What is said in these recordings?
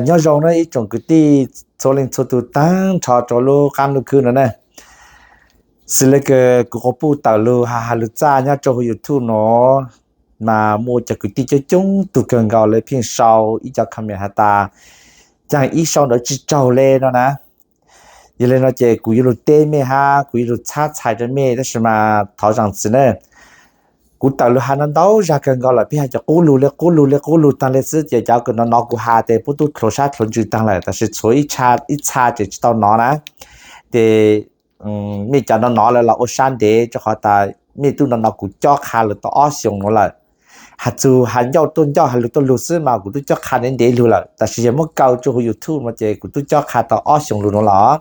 Nyob zoo na ib tsoom kwv tij txhua leej txhua tus tag nrho rau lub qab ntuj khwb no na. Xws li kuv quas puj tawm lug has lug txaj nyob rau hauv YouTube no, mas muaj cov kwv tij coob coob tug kawg nkaus lawv pheej sau ib co comment has tas, caag ib sau ntawd tsis raug le no na. Yog li no ces kuv yuav lug teb mej hab kuv yuav lug txhab txhais rau mej, tab sis mas thov zaam txim na. Kuv tawm lug has no ntau zag kawg nkaus lawm, pheej has cov qub lug le qub lug le qub lug taag le xwb, ces cov kws no no kuv has tes puab tub dlhuav sab dlhuav ntsws taag lawm, tab sis tshuav ib txha ces tsis tau no na. Ces mej cov no no lawm los ua sab ntev, rau qhov tas mej tub no no kuv cob qha lug tau ob xyoos nuav lawm. Has txug has ncauj tuaj ncauj has lug tuaj lug xwb mas kuv tub cob qha ntev ntev lug lawm, tab sis yog muab kaw rua huv YouTube no ces kuv tub cob qha tau ob xyoos lug nuav lawm.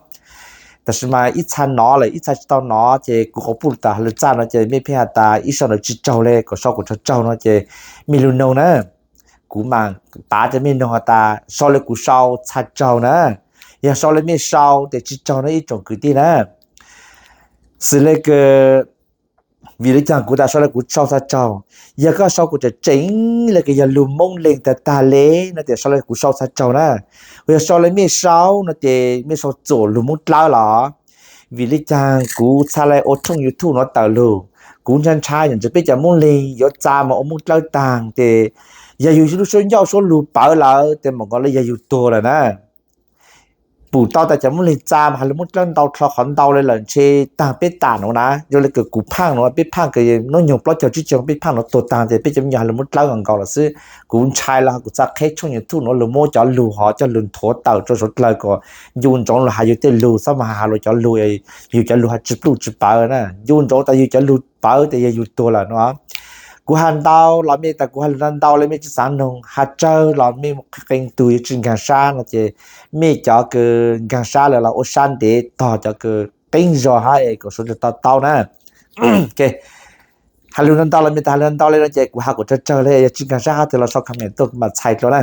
Tab sis mas ib txha no lawm ib txha tsis tau no, ces kuv quas puj tawm has lug txaj no ces mej pheej has tas ib sau ntawd tsis raug le, kom sau kuas raug raug no ces mej lug noog na. Kuv mas pav rau mej noog has tas sau le kuv sau txha raug na, yog sau le mej sau tes tsis raug na ib tsoom kwv tij na. Xws le kws, vim le caag kuv tas sau le kuv sau txha raug? Yog koj sau kuas tseem tseem le kws yog lug Moob Leeg tag tag le no tes sau le kuv sau txha raug na. Yog sau le mej sau no ces mej sau txuam lug Moob Dlawb los. Vim le caag kuv txha le ua thooj YouTube nuav tawm lug, kuv ntshai ntshai nyam ntsis peb cov Moob Leeg yuav txa moog ua Moob Dlawb taag tes yog yug lub suab ncauj suab lug pawv lawm tes mam nkaus le yog yug tuag lawm na. Pum tau tas cov Moob Leeg txa mas has lug Moob Dlawb ntau dlhau qhov ntau le lawm ntshe taag peb tam nuav na. Yog le kws kuv phaaj nuav peb phaaj kws nub nyoog plaub caug tsib caug peb phaaj nuav tuag taag tes peb cov me nyuam has lug Moob Dlawb nkaus lawm xwb. Kuv ntshai los kuv txha qheb thooj YouTube nuav lug muab cov lug hov coj lug nthuav tawm rua suav dlawg kom ncu ntsoov lug has yug tej lug, txhob mas has lug cov lug, yug cov lug has tsis pluj tsis pawv na, ncu ntsoov tas yug cov lug pawv tes yog yug tuag lawm no. Kuv has ntau los mej tas kuv has lug ntau ntau le mej tsi xaav noog, has tsawg los mej qee tug yuav tsi nkaag sab no ces mej cov kws nkaag sab lawm los ua sab ntev tog cov kws qeeb zog hab es kom suav dlawg to taub na. Has lug ntau ntau los mej tas has lug ntau le no ces kuv has kom tsawg tsawg le, yog tsi nkaag sab hab tes los sau comment tuaj kuv mam txhais dlua na.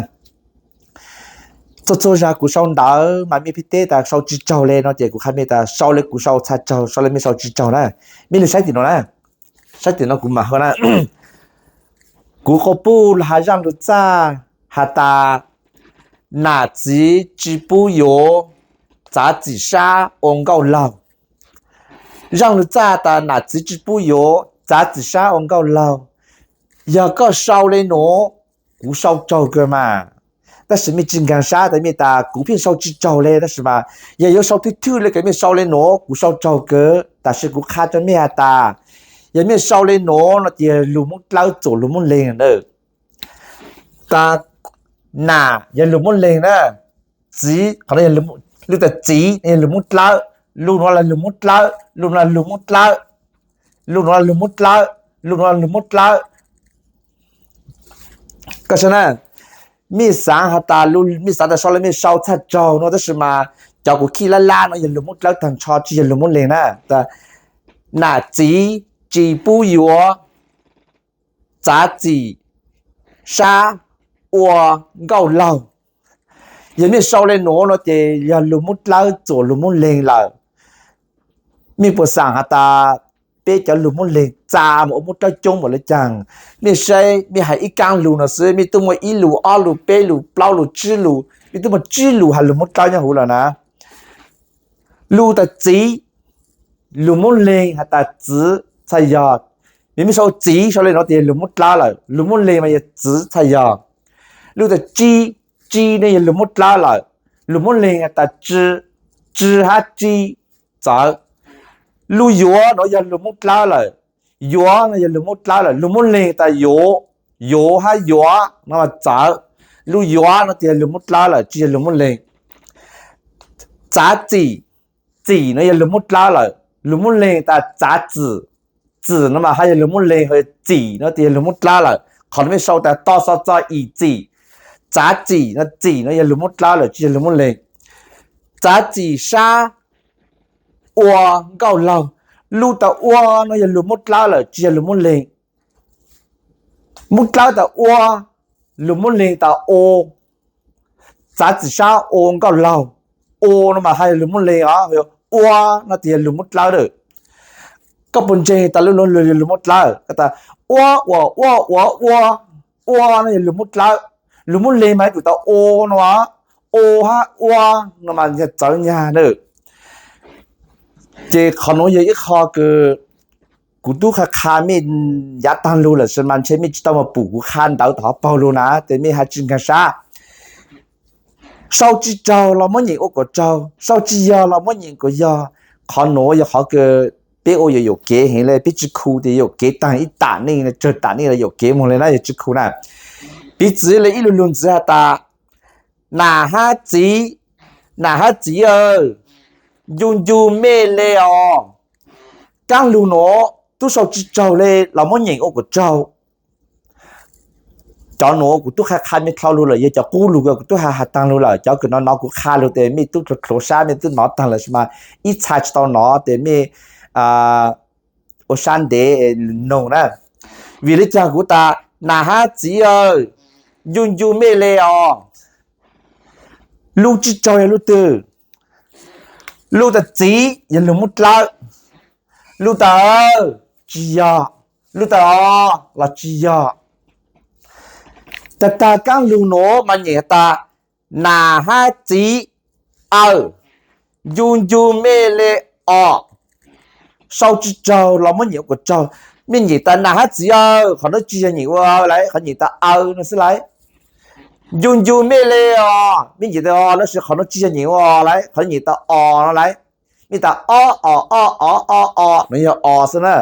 Txhua txhua zag kuv sau ntawd mas mej pheej teb tas sau tsis raug le no ces kuv qha mej tas sau le kuv sau txha raug, sau le mej sau tsis raug na. Mej lug saib tim no na, saib tim no kuv mam hawm na. Kuv quas puj lug has zaaj lug txaj has tas, nam txiv tsi pub yuav, txav txim sab ua nkauj laug. Zaaj lug txaj tas nam txiv tsi pub yuav, txav txim sab ua nkauj laug. Yog koj sau le nuav, kuv sau raug kawg mas. Tab sis mej tsi nkaag sab tas mej tas kuv pheej sau tsis raug le, tab sis mas yog yuav sau thwj thwj le kws mej sau le nuav kuv sau raug kawg, tab sis kuv qha rua mej has tas, yog mej sau le nuav no ces yog lug Moob Dlawb txuam lug Moob Leeg na. Tas nam yog lug Moob Leeg na, txiv, qhov no, lug tas txiv no yog lug Moob Dlawb, lug nuav los lug Moob Dlawb, lug nuav los lug Moob Dlawb, lug nuav los lug Moob Dlawb, lug nuav los lug Moob Dlawb. Koj saib na, mej xaav has tas, mej xaav tas sau le mej sau txhaj raug no, tab sis mas cov kuv khij lab lab no yog lug Moob Dlawb taag nrho tsi yog lug Moob Leeg na. Tas nam txiv tsi pub yuav, txav txim sab ua nkauj laug. Yog mej sau le nuav no ces yog lug Moob Dlawb txuam lug Moob Leeg lawm. Mej puas xaav has tas peb cov lug Moob Leeg txa moog ua Moob Dlawb coob npaum le caag? Mej saib mej has ib kaab lug no xwb mej tub muaj ib lus ob lus peb lus plaub lus tsib lus, mej tub muaj tsib lus has lug Moob Dlawb nyob huv lawm na. Lug tas txiv, lug Moob Leeg has tas txiv txhaj yog. Vim mej sau txiv sau le no tes yog lug Moob Dlawb lawm, lug Moob Leeg mas yog txiv txhaj yog. Lug tas tsi, tsi no yog lug Moob Dlawb lawm, lug Moob Leeg has tas tsi, tsi hab tsi, txawv. Lug yuav no yog lug Moob Dlawb lawm, yuav no yog lug Moob Dlawb lawm, lug Moob Leeg tas yuav, yuav hab yuav no mas txawv. Lug yuav no tes yog lug Moob Dlawb lawm tsi yog lug Moob Leeg. Txav txim, txim no yog lug Moob Dlawb lawm, lug Moob Leeg tas txav txim, txim no mas hab yog lug Moob Leeg, ho txim no tes yog lug Moob Dlawb lawm. Qhov no mej sau tas to xo txo im txim, txav txim no, txim no yog lug Moob Dlawb lawm tsi yog lug Moob Leeg. Txav txim sab ua nkauj laug, lug tas ua no yog lug Moob Dlawb lawm tsi yog lug Moob Leeg. Moob Dlawb tas ua, lug Moob Leeg tas u, txav txim sab ua nkauj laug, u no mas hab yog lug Moob Leeg os, ua no tes yog lug Moob Dlawb lawm. Koj puas ntseeg tas lub lug yog lug Moob Dlawb? Koj tas ua, ua, ua, ua, ua, ua no yog lug Moob Dlawb, lug Moob Leeg mas yuav tsum tas u no os. u hab ua no mas yog txawv nyag na. Ces qhov nuav yog ib qho kws kuv tub qha qha mej yav taag lug lawm mas ntshe mej tsi tau moog pum kuv qha ntawv tom hov paug lug na, tes mej has tsi nkaag sab. Sau tsi raug los muab nyeem ua kom raug, sau tsi yog los muab nyeem kom yog. Qhov nuav yog qhov kws peb ua yuam yuam kev heev le, peb tsi khu tes yuam kev taag ib tam neej, tsawg tam neej los yuam kev moog le na, yog tsi khu na. Piv txwv le ib lu lug ntxiv has tas, nam hab txiv, nam hab txiv aw, ncu ncu mej le os. Kaab lug nuav tub sau tsi raug le los muab nyeem ua kom raug. Cov nuav kuv tub qha qha mej dlhau lug lawm, yog cov qub lug kuv tub has has taag lug lawm, cov kws nov nov kuv qha lug tes mej tub dlhua dlhua sab mej tub nov taag lawm mas ib txha tsi tau nov tes mej ua sab ntev noog na. Vim le caag kuv tas nam hab txiv aw, ncu ncu mej le os. Lug tsi raug yog lug twg? Lug tas txiv yog lug Moob Dlawb, lug tas aw tsi yog, lug tas os los tsi yog. Tag tag kaab lug nuav mas nyeem tas nam hab txiv aw, ncu ncu mej le os. Sau tsi raug los muab nyeem ua kom raug. Mej nyeem tas nam hab txiv aw, qhov nuav tsi yog nyeem ua lawm, qhov nyeem tas aw no xwb lawm. Ncu ncu mej le os, mej nyeem tas os, tab sis qhov nuav tsi yog nyeem ua os lawm, qhov nyeem tas os no lawm. Mej tas ob os ob os ob os, nws yog os xwb na.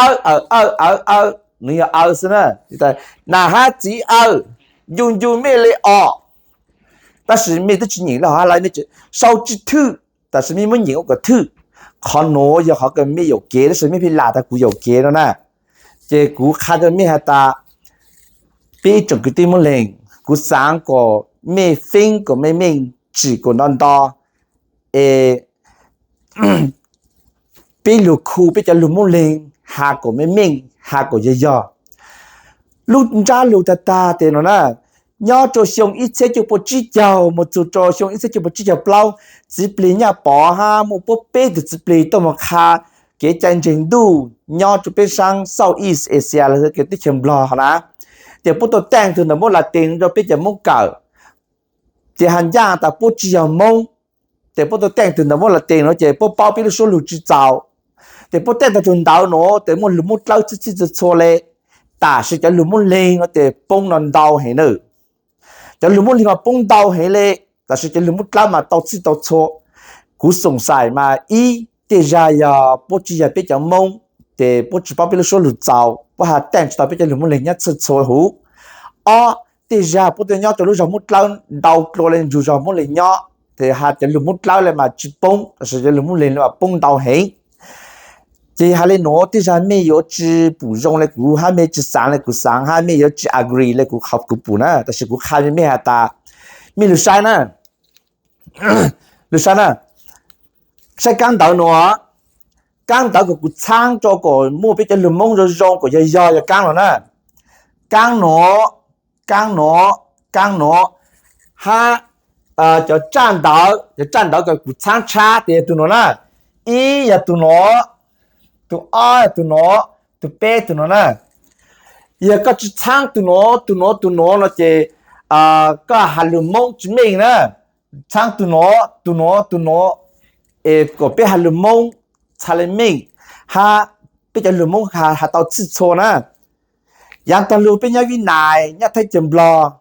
Aw aw aw aw aw, nws yog aw xwb na. Nam hab txiv aw, ncu ncu mej le os. Tab sis mej twb tsi nyeem le hov lawm, mej sau tsi thwm, tab sis mej muab nyeem ua kom thwm. Qhov nuav yog qhov kws mej yuam kev tab sis mej pheej lam tas kuv yuam kev no na. Ces kuv qha rua mej has tas, peb ib tsoom kwv tij Moob Leeg, kuv xaav kom mej feeb kom mej meej, tsim kom nto nto, es peb lug khu peb cov lug Moob Leeg has kom meej meej, has kom yog yog. Lub ntsab lug tag tag tes no na, nyob rua xyoo ib txhiab cuaj pua tsib caug mus txug rua xyoo ib txhiab cuaj pua tsib caug plaub, txiv plig Nyaj Pov hab muaj puab peb tug txiv plig tuaj mus qha kev cai ntseeg ntuj nyob rua peb saab South East Asia los kev teb chaws Nplog hov na. Ces puab tuaj taaj tug Ntawv Moob Latin rua peb cov Moob kawm, ces has ncaaj tas puab tsi yog Moob. Ces puab tuaj taaj tug Ntawv Moob Latin no ces puab paub peb lub suab lug tsi txaus. Ces puab taaj tau tug ntawv nuav tes muaj lug Moob Dlawb txhij txhij txhua txhua le, tab sis cov lug Moob Leeg no ces poob no ntau heev na. Cov lug Moob Leeg mas poob ntau heev le, tab sis cov lug Moob Dlawb mas tau txhij tau txhua. Kuv xoom xais mas ib, tej zag yog puab tsi yog peb cov Moob, ces puab tsi paub peb lub suab lug txaus, puab has taaj tsi tau peb cov lug Moob Leeg nyob txhij txhua huv. Ob, tej zag puab tuaj nyob rua lub zog Moob Dlawb ntau dlua le nrug zog Moob Leeg nyob, ces has cov lug Moob Dlawb le mas tsi poob, tab sis cov lug Moob Leeg le mas poob ntau heev. Ces has le nuav tej zag mej yuav tsi pum zoo le kuv hab mej tsi xaav le kuv xaav hab mej yuav tsi agree le kuv qhov kuv pum na, tab sis kuv qha mej has tas, mej lug saib na, lug saib na, saib kaab ntawv nuav. Kaab ntawv kom kuv txhaab rua kom muaj peb cov lug Moob zoo zoo kom yog yog yog kaab nuav na. Kaab nuav, kaab nuav, kaab nuav, hab cov tsaj ntawv, cov tsaj ntawv kom kuv txhaab tshab tes yog tug nuav na. Ib yog tug nuav, tug ob yog tug nuav, tug peb tug nuav na. Yog koj tsi txhaab tug nuav tug nuav tug nuav no ces koj has lug Moob tsi meej na. Txhaab tug nuav tug nuav tug nuav, es kom peb has lug Moob txhad le meej, hab peb cov lug Moob has tau txhij txhua na. Yaav taag lug peb nyob Vib Nais, nyob teb chaws Nplog,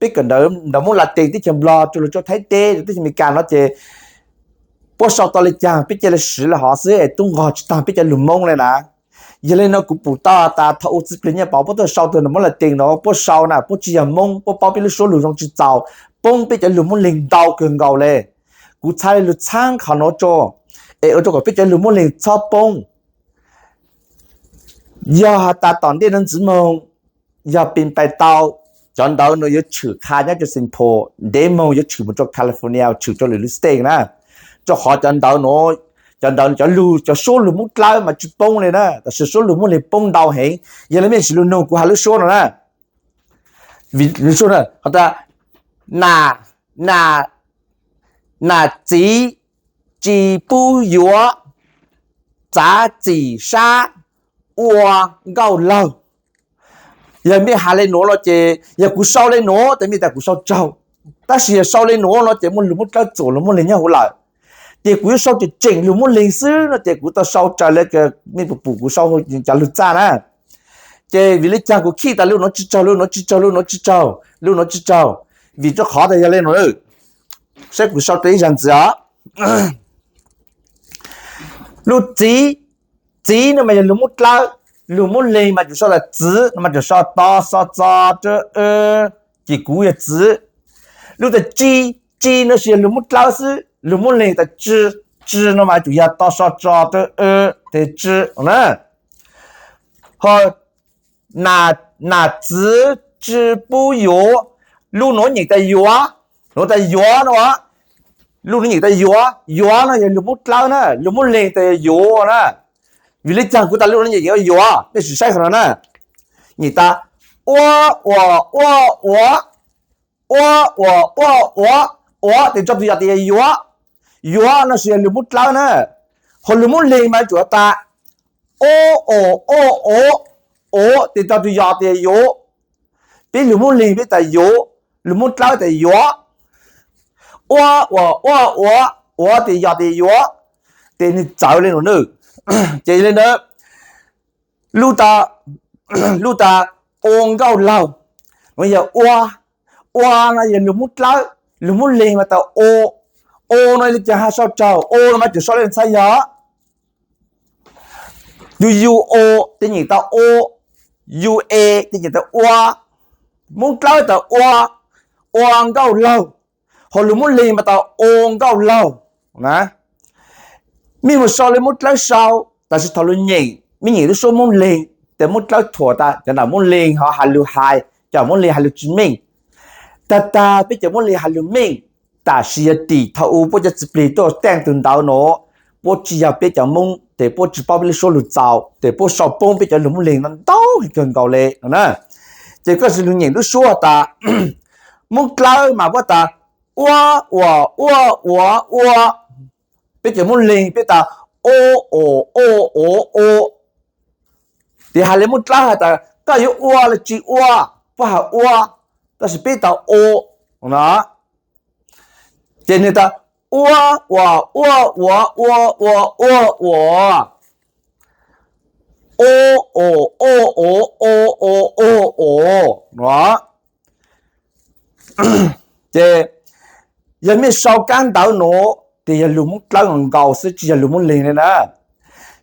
peb kawm ntawv Moob Latin teb chaws Nplog rua lug rua Thaib teb, rua teb chaws Amelikas no ces puab sau tau le caag peb ca le siv le hov xwb es tub nqog tsi taag peb cov lug Moob le na. Yog le nuav kuv pum tau tas thaum ua txiv plig Nyaj Pov puab tuaj sau tug Moob Latin no, puab sau na puab tsi yog Moob, puab paub peb lub suab lug zoo tsi txaus, poob peb cov lug Moob Leeg ntau kawg nkaus le. Kuv txhad le lug txhaab qhov nuav rua, es ua rua kom peb cov lug Moob Leeg txhob poob. Yog has tas tom ntej nuav ntxiv moog, yog pin pais tau, cov ntawv nuav yuav tshwm qha nyob rua Saint Paul, ntev moog yuav tshwm moog rua California, tshwm rua lwm lub state na. Rua qhov cov ntawv nuav, cov ntawv cov lug cov suab lug Moob Dlawb mas tsi poob le na, tab sis suab lug Moob Leeg poob ntau heev. Yog le mej sim lug noog kuv has lub suab no na. Vim lub suab na, nam, nam txiv tsi pub yuav txav txim sab ua nkauj laug. Yog mej has le nuav los ces yog kuv sau le nuav tes mej tas kuv sau raug. Tab sis yog sau le nuav no ces muaj lug Moob Dlawb txuam lug Moob Leeg nyob huv lawm. Ces kuv yuav sau tseem tseem lug Moob Leeg xwb no ces kuv tau sau raws le mej pum pum kuv sau cov lug txaj na. Ces vim le caag kuv khij tas lug nuav tsi tsaug, lug nuav tsi tsaug, lug nuav tsi tsaug, lug nuav tsi tsaug? Vim rua qhov tas yog le nuav, saib kuv sau rua ib zag ntxiv os. Lug txiv, txiv no mas yog lug Moob Dlawb, lug Moob Leeg mas tsuas sau tas txiv no mas tsuas sau to xo txo rau, ces kuv yog txiv. Lug tas tsi, tsi no tsuas yog lug Moob Dlawb xwb, lug Moob Leeg tas tsi, tsi no mas tsuas yog to so tso rau, tes tsi na. Ho nam txiv tsi pub yuav, lug nuav nyeem tas yuav, nuav tas yuav no, lug nuav nyeem tas yuav, yuav no yog lug Moob Dlawb na, lug Moob Leeg tas yog yuav na. Vim le caag kuv tas lug nuav nyeem yuav, mej sim saib qhov no na. Nyeem tas ua, ua, ua, ua, ua, ua, ua, ua, ua, tes tso tus yos tes yog yuav. Yuav no tsuas yog lug Moob Dlawb na. Ho lug Moob Leeg mas tsuas tas o, o, o, o, o, tes tso tus yos tes yog yuav. Peb lug Moob Leeg peb tas yuav, lug Moob Dlawb tas yuav. Ua, ua, ua, ua, ua, tes yos tes yuav. Ces nwg txawv le nuav na. Ces le ntawd, lug tas, lug tas o nkauj laug, nuav yog ua, ua no yog lug Moob Dlawb, lug Moob Leeg mas tas o. O no le caag has sau raug, o no mas tsuas sau le ntxhais yog. Yus yus o, tes nyeem tas o, yus e, tes nyeem tas ua. Moob Dlawb tas ua, ua nkauj laug, ho lug Moob Leeg mas tas o nkauj laug na. Mej mus sau le Moob Dlawb sau, tab sis thaum lug nyeem mej nyeem lub suab Moob Leeg, tes Moob Dlawb thuam tas cov nam Moob Leeg ho has lug hais, cov Moob Leeg has lug tsi meej. Tag tag peb cov Moob Leeg has lug meej, tab sis yog tim thaum u puab cov txiv plig tuaj taaj tug ntawv nuav, puab tsi yog peb cov Moob, tes puab tsi paub peb lub suab lug txaus, tes puab sau poob peb cov lug Moob Leeg no ntau kawg nkaus le no na. Ces koj sim lug nyeem lub suab tas Moob Dlawb mas puab tas ua, ua, ua, ua, ua. Peb cov Moob Leeg peb tas o, o, o, o, o. Tes has le Moob Dlawb has tas koj yuav ua los tsi ua, puab has ua, tab sis peb tas o no. Ces nwg tas ua, ua, ua, ua, ua, ua, ua, ua, o, o, o, o, o, o, o, o no. Ces yog mej sau kaab ntawv nuav tes yog lug Moob Dlawb nkaus xwb, tsi yog lug Moob Leeg le na.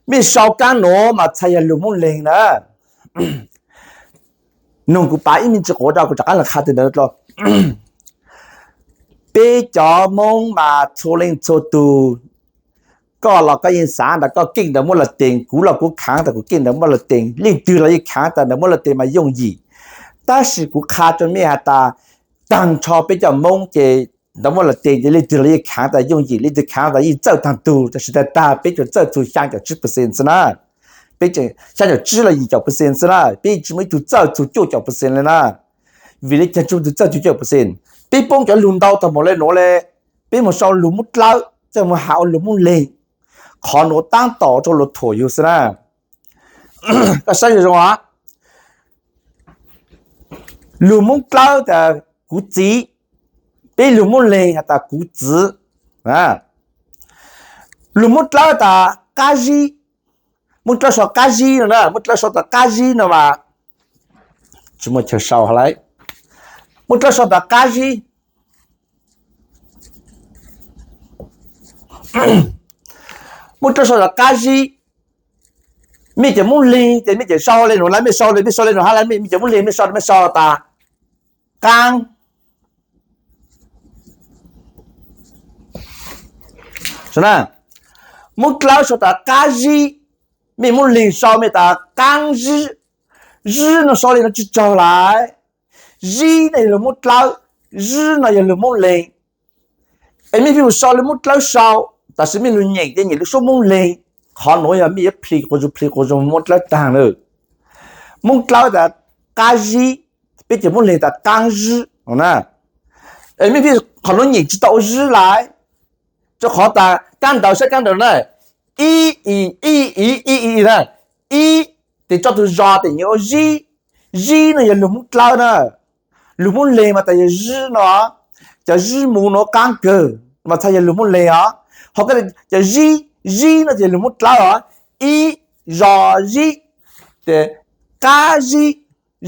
Mej sau kaab nuav mas txhais yog lug Moob Leeg na. Noog kuv pav ib me ntsis quav rau kuv rov qab los qha tug ntawd dlua. Peb cov Moob mas txhua leej txhua tug, koj los koj yeej xaav tas koj keej ntawd muaj lom teem, kuv los kuv khaav tas kuv keej ntawd muaj lom teem, leej twg los yeej khaav tas ntawd muaj lom teem mas yooj yim. Tab sis kuv qha rua mej has tas, taag nrho peb cov Moob ces ntawd muaj lom teem ces leej twg los yeej khaav tas yooj yim, leej twg khaav tas yeej txawj taag tug, tab sis tag tag peb tsuas txawj txug xyaa caum tsib percent xwb na. Peb xyaa caum tsib los yim caum percent xwb na, peb tsi muaj ib tug txawj txug cuaj caum percent le na. Vim le caag tsi muaj ib tug txawj txug cuaj caum percent? Peb poob cov lug ntau taag npaum le nuav le, peb mus sau lug Moob Dlawb, coj mus has ua lug Moob Leeg, qhov nuav taab tom rua luas thuam yug xwb na. Koj saib zoo zoo, lug Moob Dlawb tas kuv txiv, peb lug Moob Leeg has tas kuv txiv. Lug Moob Dlawb tas qab zib, Moob Dlawb sau qab zib no na, Moob Dlawb sau tas qab zib no mas, tsi muaj chaw sau lawm. Moob Dlawb sau tas qab zib, Moob Dlawb sau tas qab zib. Mej cov Moob Leeg ces mej cov sau le nuav lawm, mej sau le, mej sau le nuav hab lawm, mej cov Moob Leeg mej sau, mej sau tas qaab. Moob Dlawb sau tas qab zib, mej Moob Leeg sau mej tas qaab zib. Zib no sau le nuav tsi tsaug lawm. Zib no yog lug Moob Dlawb, zib no yog lug Moob Leeg. Es mej pheej mus sau le Moob Dlawb sau, tab sis mej lug nyeem ces nyeem lub suab Moob Leeg. Qhov nuav yog mej yuav plhis quas zug plhis quas zug Moob Dlawb taag lawm. Moob Dlawb tas qab zib, peb cov Moob Leeg tas qaab zib no na. Es mej pheej qhov nuav nyeem tsi tau ua zib lawm, rua qhov tas kaab ntawv, saib kaab ntawv na, ib, i, ib, i, ib, i, i na, ib, tes tso tug zos tes nyeem ua zib. Zib no yog lug Moob Dlawb na, lug Moob Leeg mas tas yog zib no. Cov zib mus no qaab kawg mas txhaj yog lug muab leeg os. Ho cov zib, zib no ces lug muab dlawb os. Ib, zos zib, ces qab zib,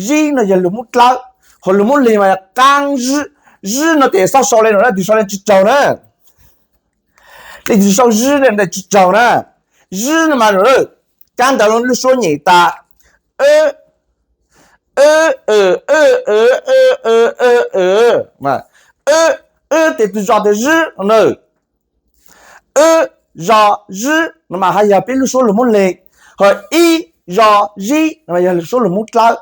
zib no yog lug muab dlawb. Ho lug muab leeg mas yog qaab zib. Zib no ces xob sau le nuav na, tsis sau le tsis tsaug na. Leej twg sau zib le tsis tsaug na. Zib no mas, kaab ntawv lub suab nyem tas, wb tes tug zos tes zib na. Wb zos zib no mas haj yog peb lub suab lug muab leeg. Ho ib zos zib no yog lub suab lug muab dlawb.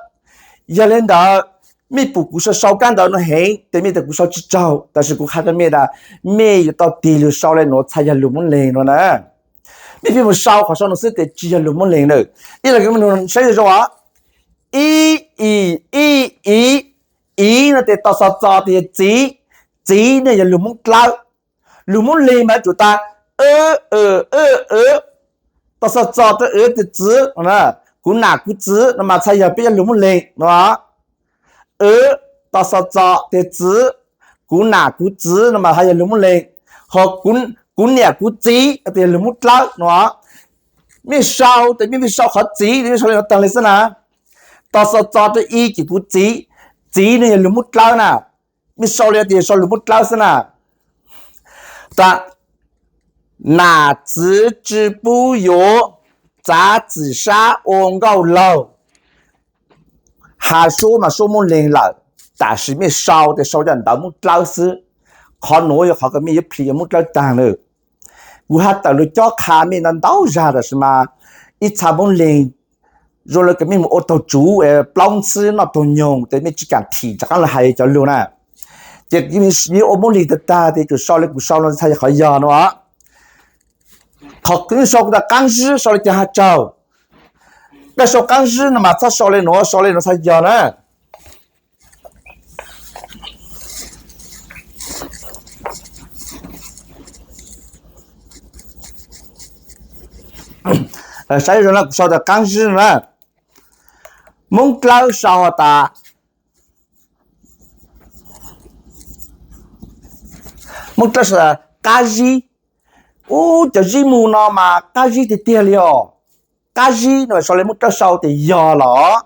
Yog le ntawd, mej pum kuv sau sau kaab ntawv no heev ces mej tas kuv sau tsis tsaug, tab sis kuv qha rua mej tas mej yuav tau tig lug sau le nuav txhaj yog lug muab leeg no na. Mej pheej mus sau qhov sau nuav xwb tes tsis yog lug muab leeg na. Ib los saib zoo zoo os. Ib, i, ib, iv, iv no tes tos xo txo tes yog txiv, txiv no yog lug muab dlawb. Lug muab leeg mas tsuas tas, wb, tos xo txo tes wb tes txiv, kuv nam kuv txiv no mas txhaj yog peb cov lug muab leeg no. Wb, tos xo txo tes txiv, kuv nam kuv txiv no mas txhaj yog lug muab leeg. Ho kuv niam kuv txiv tes yog lug muab dlawb no. Mej sau tes mej, mej sau qhov txiv tes mej sau le nuav taag le xwb na. Tos xo txo tes i ces kuv txiv, txiv no yog lug muab dlawb na. Mej sau le tes yog sau lug muab dlawb xwb na. Tas, nam txiv tsi pub yuav, txav txim sab ua nkauj laug. Has suab mas suab muab leeg lawm, tab sis mej sau tes sau cov ntawv muab dlawb xwb. Qhov nuav yog qhov kws mej yuav plhis yuav muab dlawb taag na. Kuv has tawm lug cob qha mej ntau ntau zag tab sis mas ib txha muab leeg zoo le kws mej mus ua taug tsuv plaub ntxhwb noj taug nyoog tes mej tsis kaam thim rov qaab lug hais cov lug na. Ces mej ua muab leeg tag tag tes tsum sau le kuv sau no txhaj yog qhov yog no. Qhov kws mej sau kuv tas qaab zib sau le caag has tsaug. Koj sau qaab zib no mas txhob sau le nuav, sau le nuav txhaj yog na. Saib zoo na, kuv sau tas qaab zib no na. Moob dlawb sau tas, Moob dlawb sau tas qab zib. Ub, cov zib mus no mas qab zib tiag tiag li os. Qab zib no sau le Moob dlawb sau tes yog los.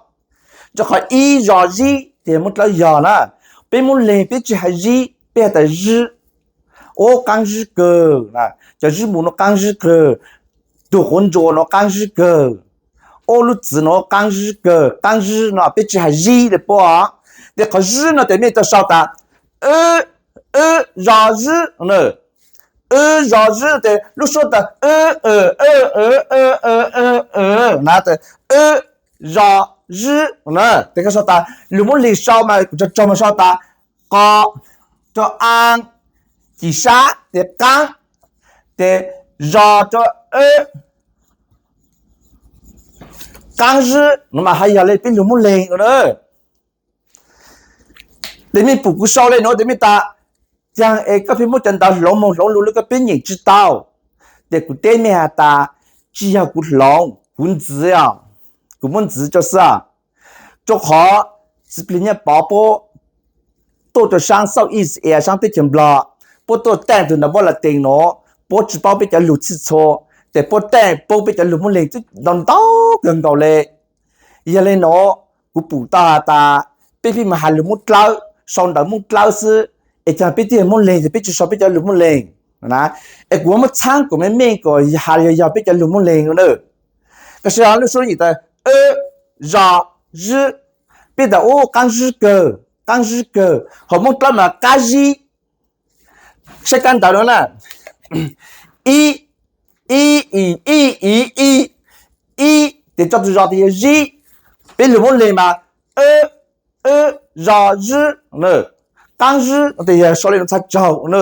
Rua qhov ib zos zib tes Moob dlawb yog na. Peb muab leeg peb tsis has zib, peb has tas zib. Ub, qaab zib kawg, cov zib mus no qaab zib kawg, tug quav ntsuas no qaab zib kawg, ub, lub txiv no qaab zib kawg. Qaab zib no peb tsis has zib le puab. Tes qhov zib no tes mej tau sau tas, wb, wb zos zib na. Wb zos zib tes lub suab tas, wb, wb, wb, wb, wb, wb, wb, wb, wb, wb zos zib na. Tes koj sau tas, lug muab leeg sau mas kuv tsaug tsaug mas sau tas, qo rua a, ci sab tes qaab, tes zos rua wb, qaab zib no mas haj yog le peb lug muab leeg na. Tes mej pum kuv sau le nuav tes mej tas, caag es koj pheej muab cov ntawv hloov moog hloov lug le koj pib nyeem tsis tau. Tes kuv teb mej has tas, tsis yog kuv hloov, kuv ntxiv os, kuv muab ntxiv rua xwb. Rua qhov Txiv Plig Nyiaj Pov puab tuaj rua saab South East Asia, saab teb chaws Nplog, puab tuaj taaj tug ntawv Npauj Latees nuav, puab tsis paub peb cov lug txhij txhua, tes puab taaj paub peb cov lug muab leeg ntau ntau kawg nkaus le. Yog le nuav, kuv pum tau has tas, peb pheej mus has lug muab dlawb, sau ntawv muab dlawb xwb, es caag peb tij muab leeg ces peb tsis sau peb cov lug muab leeg. Es kuv muab txhaab kuas meej meej kuas has yog yog peb cov lug muab leeg na. Tab sis lub suab nyem tas, wb zos zib, peb tas ub qaab zib kawg, qaab zib kawg, ho Moob dlawb mas qab zib. Saib kab ntawv nuav na, ib, ib, i, ib, i, ib, tes tso tug zos tes yog zib. Peb lug muab leeg mas, wb, wb zos zib, qaab zib tes yog sau le nuav txhaj tsaug na.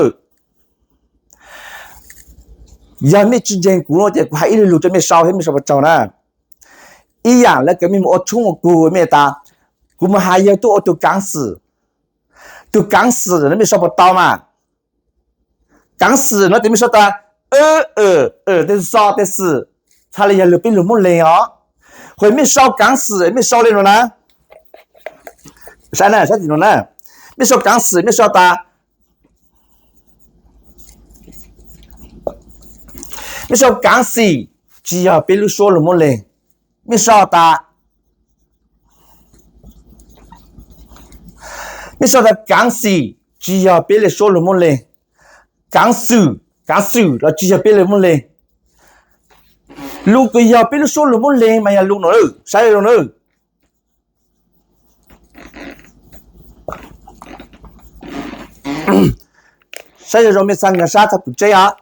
Yog mej tsis ntseeg kuv no ces kuv has ib lo lug rua mej sau, mej sau puas tsaug na. Ib yaam le kws mej mus ua tshoob ua kug mej tas, kuv mus has yog tuaj ua tug kaav xwm. Tug kaav xwm no mej sau puas tau mas? Kaav xwm no tes mej sau tas, wb, wb, tes xos tes xwm, txhaj le yog lug peb lug muab leeg os. Ho mej sau kaav xwm mej sau le nuav na. Saib na, saib tim nuav na. Mej sau kaav xwm mej sau tas, Mej sau kaav xim tsis yog peb lub suab lug muab leeg. Mej sau tas, mej sau tas kaav xim tsis yog peb lub suab lug muab leeg. Kaav xwm, kaav xwm los tsis yog peb lug muab leeg. Lug kws yog peb lub suab lug muab leeg mas yog lug nuav, saib zoo na. Saib zoo zoo mej txhaj nkaag sab txhaj pum tseb os.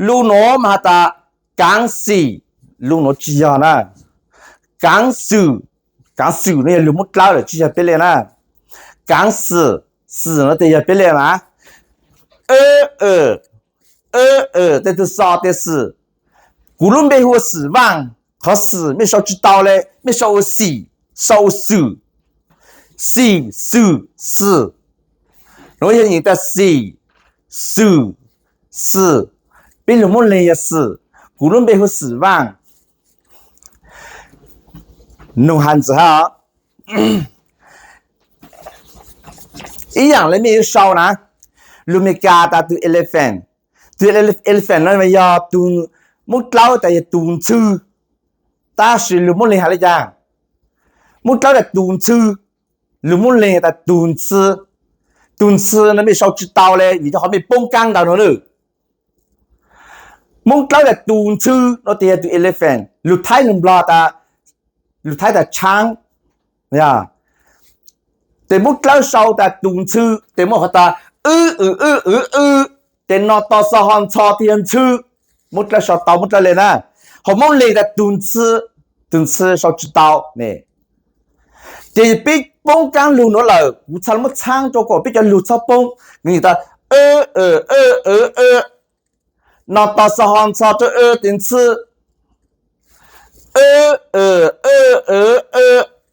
Lug nuav mas has tas kaav xim, lug nuav tsis yog na. Kaav xwm, kaav xwm no yog lug muab dlawb lawm tsis yog peb leeg na. Kaav xim, xim no tes yog peb leeg na. Tej tug xo tes xim. Kuv lub npe hu ua Xim Vaaj, qhov xim mej sau tsis tau le, mej sau ua xim, sau ua xwm. Xim, xwm, xim. Nuav yog nyeem tas xim, xwm, xim. Peb lug muab leeg yog xim. Kuv lub npe hu Xim Vaaj. Nug has ntxiv hab. Ib yaam le mej yuav sau na, lug Meskas tas tug elephant. Tug elephant no yog tug, muab dlawb tas yog tug ntxhw, tab sis lug muab leeg has le caag? Muab dlawb tas tug ntxhw, lug muab leeg tas tug ntxhw. Tug ntxhw no mej sau tsis tau le vim rau qhov mej poob kaab ntawv nuav lawm. Muab dlawb tas tug ntxhw no tes yog tug elephant, lug Thaib lug Nplog tas, lug Thaib tas tshaab. Tes muab dlawb sau tas tug ntxhw tes muaj qhov tas wb, wb, wb, wb, wb, tes no to xo ho ntxho tes yog ntxhw. Muab dlawb sau tau muab dlawb le na. Ho muab leeg tas tug ntxhw, tug ntxhw sau tsis tau. Ces peb poob kaab lug nuav lawm, kuv txhaj muab txhaab rau kom peb cov lug txhob poob. Nws tas, no to xo ho ntxho rau tes ntxhw.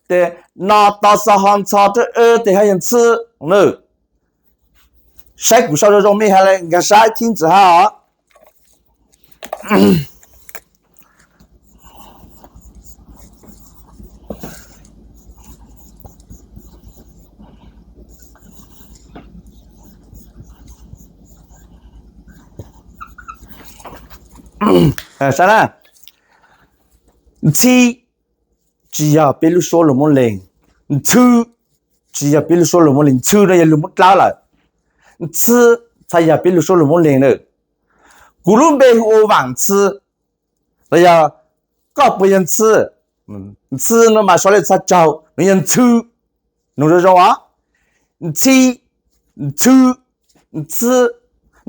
Tes no to xo ho ntxho rau tes ho yog ntxhw. Saib kuv sau zoo zoo mej has le nkaag sab ib thib ntxiv hab os. Saib na, ntxhi tsis yog peb lub suab lug muab leeg, ntxhw tsis yog peb lub suab lug muab leeg, ntxhw no yog lug muab dlawb lawm, ntxhw txhad yog peb lub suab lug muab leeg na. Kuv lub npe hu ua Vaam Ntxhw, los yog koj puas yog ntxhw? Ntxhw no mas sau le txhaj tsaug, nws yog ntxhw. Nug zoo zoo os, ntxhi, ntxhw, ntxhw,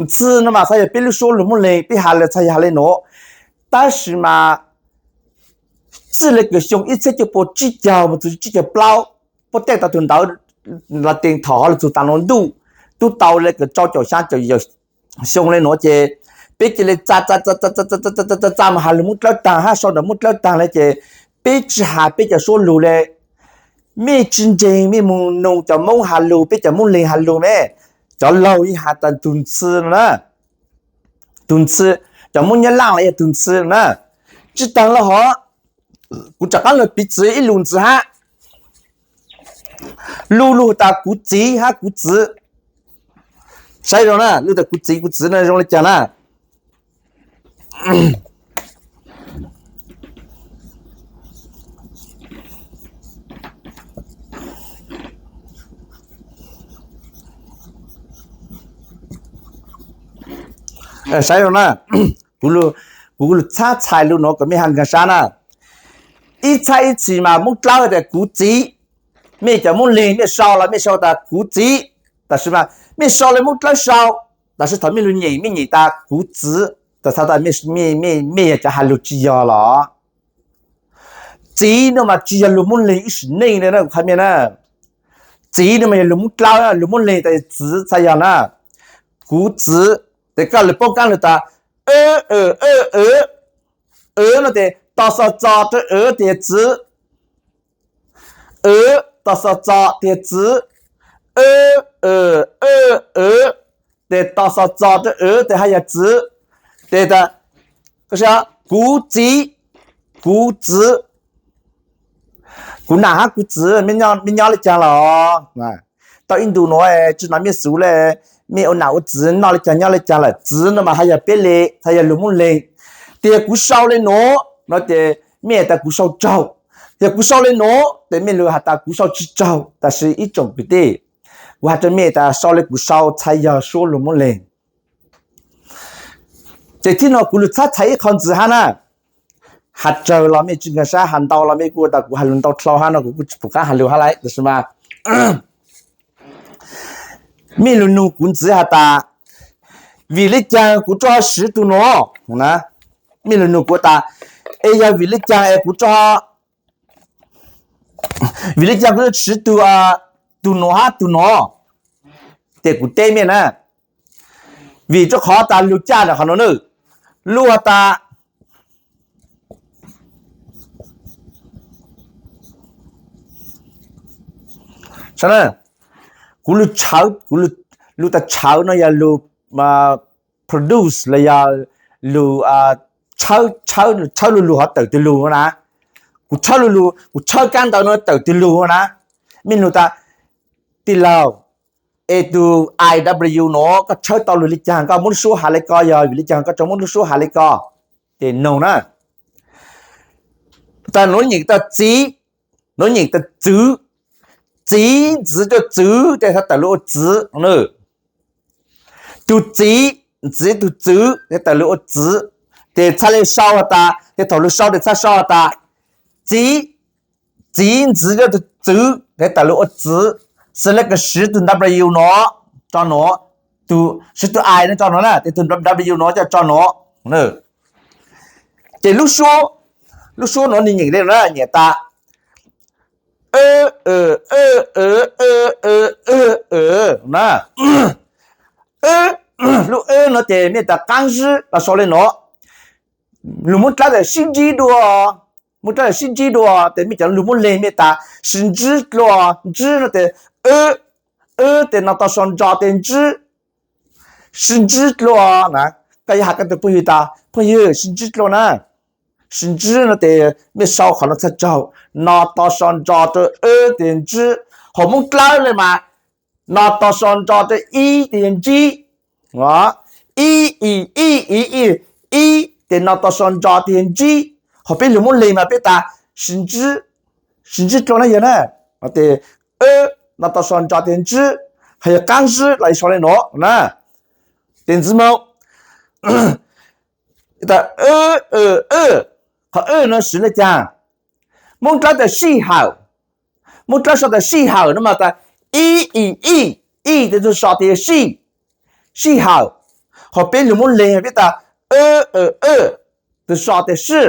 ntxhw no mas txhad yog peb lub suab lug muab leeg, peb has le txhad yog has le nuav. Tab sis mas txij le kws xyoo ib txhiab cuaj pua tsib caug mus txug tsib caug plaub, puab tej tau tug ntawv Latin thaum hov lug txug taam lug ntuj, tub tau le kws rau caum xyaa caum yim xyoo le nuav ces peb cia li txa txa txa txa mus has lug muab dlawb taag hab sau ntawm muab dlawb taag le ces peb tsi has peb cov suab lug le. Mej tsi ntseeg mej moog noog cov Moob has lug, peb cov Moob Leeg has lug me, cov laug yeej has tas tug ntxhw no na, tug ntxhw, cov Moob Nyab Laaj los yog tug ntxhw no na. Tsi taag le hov, kuv rov qaab lug piv txwv ib lus ntxiv hab. Lug lug tas kuv txiv hab kuv txwv. Saib zoo na, lug tas kuv txiv kuv txwv no zoo le caag na. Saib zoo na, kuv lug txhab txhais lug nuav kom mej has nkaag sab na. Ib txhab ib txhis mas Moob Dlawb tas kuv txiv, mej cov Moob Leeg mej sau los mej sau tas kuv txiv, tab sis mas mej sau le Moob Dlawb sau, tab sis thaum mej lug nyem mej nyem tas kuv txwv, tas txhais tas mej yog cov has lug tsi yog los. Txiv no mas tsi yog lug Moob Leeg ib sim neej le na kuv qha mej na. Txiv no mas yog lug Moob Dlawb, lug Moob Leeg tas txwv txhais yog na. Kuv txwv, tes koj lug poob kaab lug tas, no tes to xo txo rau txiv, tes yog txwv. To xo txo tes yog txwv. Tes to xo txo rau tes haj yog txwv. Tes tas, kuv txiv, kuv txwv. Kuv nam hab kuv txwv mej nyob le caag los? Tau ib ntu nuav tsi nov mej xuv le, mej ua nam ua txwv noj le caag nyob le caag lawm. Txwv no mas haj yog peb le, haj yog lug Moob Leeg. Tias kuv sau le nuav no ces mej tas kuv sau raug. Tias kuv sau le nuav ces mej lug has tas kuv sau tsi raug. Tab sis ib tsoom kwv tij, kuv has rua mej tas sau le kuv sau txhais yog suab lug muab leeg. Ces thib no kuv lug txhab txhais ib qho ntxiv hab na. Has tsawg los mej tsi nkaag sab, has ntau los mej kuj tas kuv has lug ntau dlhau hab no kuv kuj tsi pum qaab has lug hab lawm, tab sis mas mej lug nug kuv ntxiv has tas, vim le caag kuv rov siv tug nuav na? Mej lug nug kuv tas, es yog vim le caag es kuv rov, vim le caag kuv rov siv tug, tug nuav hab tug nuav? Ces kuv teb mej na, vim rua qhov tas lug caj ntawm qhov nuav na, lub has tas kuv lug tshawv, kuv lug tas tshawv no yog lug produce los yog lug tshawb, tshawb lug lug hov tawm tug lug na. Kuv tshawb lug lug, kuv tshawb kaab ntawv no tawm tug lug na. Mej nug tas, tij laug, es tug I W nuav koj tshawb tau lug le caag, koj muab lub suab has le ko, yog vim le caag koj tsi muab lub suab has le ko? Ces noog na, tas nuav nyeem tas txiv, nuav nyeem tas txwv, txiv ntxiv rua txwv tes txhad tawm lug ua txiv. Tug txiv ntxiv tug txwv tes tawm lug ua txiv. Tes txhad le sau has tas, tes thaum lug sau tes txhad sau has tas, txiv, txiv ntxiv rua tug txwv tes tawm lug ua txiv. Xws le koj siv tug W nuav tso nuav, siv tug I no tso nuav na, tes tug W nuav coj tso nuav. Ces lub suab, lub suab nuav nwg nyeem le na, nyeem tas na. Lub nuav ces mej tas qaab zib los sau le nuav. Lug Moob Dlawb tas sib ntsib dlua, Moob Dlawb tas sib ntsib dlua, tes mej cov lug muab leeg mej tas sib ntsib dlua, ntsib no tes, tes no tau sau ntso tes ntsib, sib ntsib dlua na. Koj yuav has koj tug phooj ywg tas phooj ywg sib ntsib dlua na. Sib ntsib no tes mej sau qhov no txhad raug, no tau sau ntso rua tes ntsib. Hauv Moob Dlawb le mas no tau sau ntso rua ib tes yog ntsib. Ib, i, ib, i, ib, ib tes no tau sau ntso tes yog ntsib. Hauv peb lug muab leeg mas peb tas sib ntsib dlua na yog na. Tes no tau sau ntso tes ntsib, hos yog qaab zib los yuav sau le nuav na. Tes ntxiv moog, qhov no siv le caag? Moob Dlawb tas sij hawm. Moob Dlawb sau tas sij hawm no mas tas ib, i, ib, ib tes tug sau tes yog sij, sij hawm. Hos peb lug muab leeg peb tas tug sau tes sij.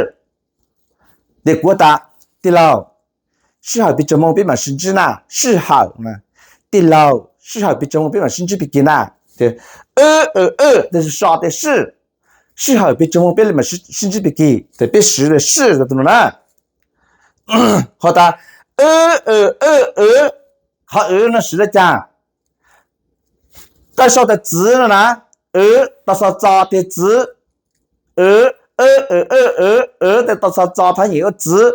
Tes kuv tas, tij laug, sij hawm peb tsoom moog peb mam sib ntsib na, sij hawm. Tij laug, sij hawm peb tsoom moog peb mam sib ntsib pig kig na. Tes sau tes sij, sij hawm peb tsoom moog peb mam sib ntsib pig kig, tes peb siv le sij tug nuav na. Hos tas qhov no siv le caag? Koj sau tas txiv no na, tau sau txo tes txiv. Tes tau sau txo thaab nyem ua txiv.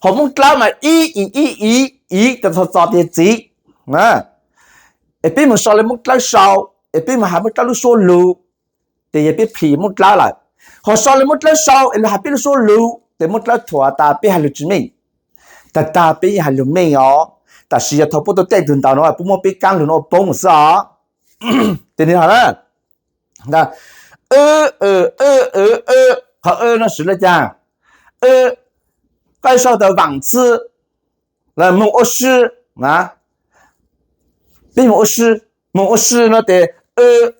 Hos Moob Dlawb mas ib, i, ib, i, i tes tau sau txo tes txiv. Es peb moog sau le Moob Dlawb sau, es peb moog has Moob Dlawb lub suab lug, tes yog peb plhis Moob Dlawb lawm. Hos sau le Moob Dlawb sau es lug has peb lub suab lug tes Moob Dlawb thuam tas peb has lug tsi meej. Tag tag peb yeej has lug meej os, tab sis yog thaum puab tuaj teb tug ntawd no puab muab peb kaab lug no ua poob xwb os. Tes nwg has na, qhov no siv le caag? Koj sau tas vaam txwb, moog ua si, peb moog ua si, moog ua si no tes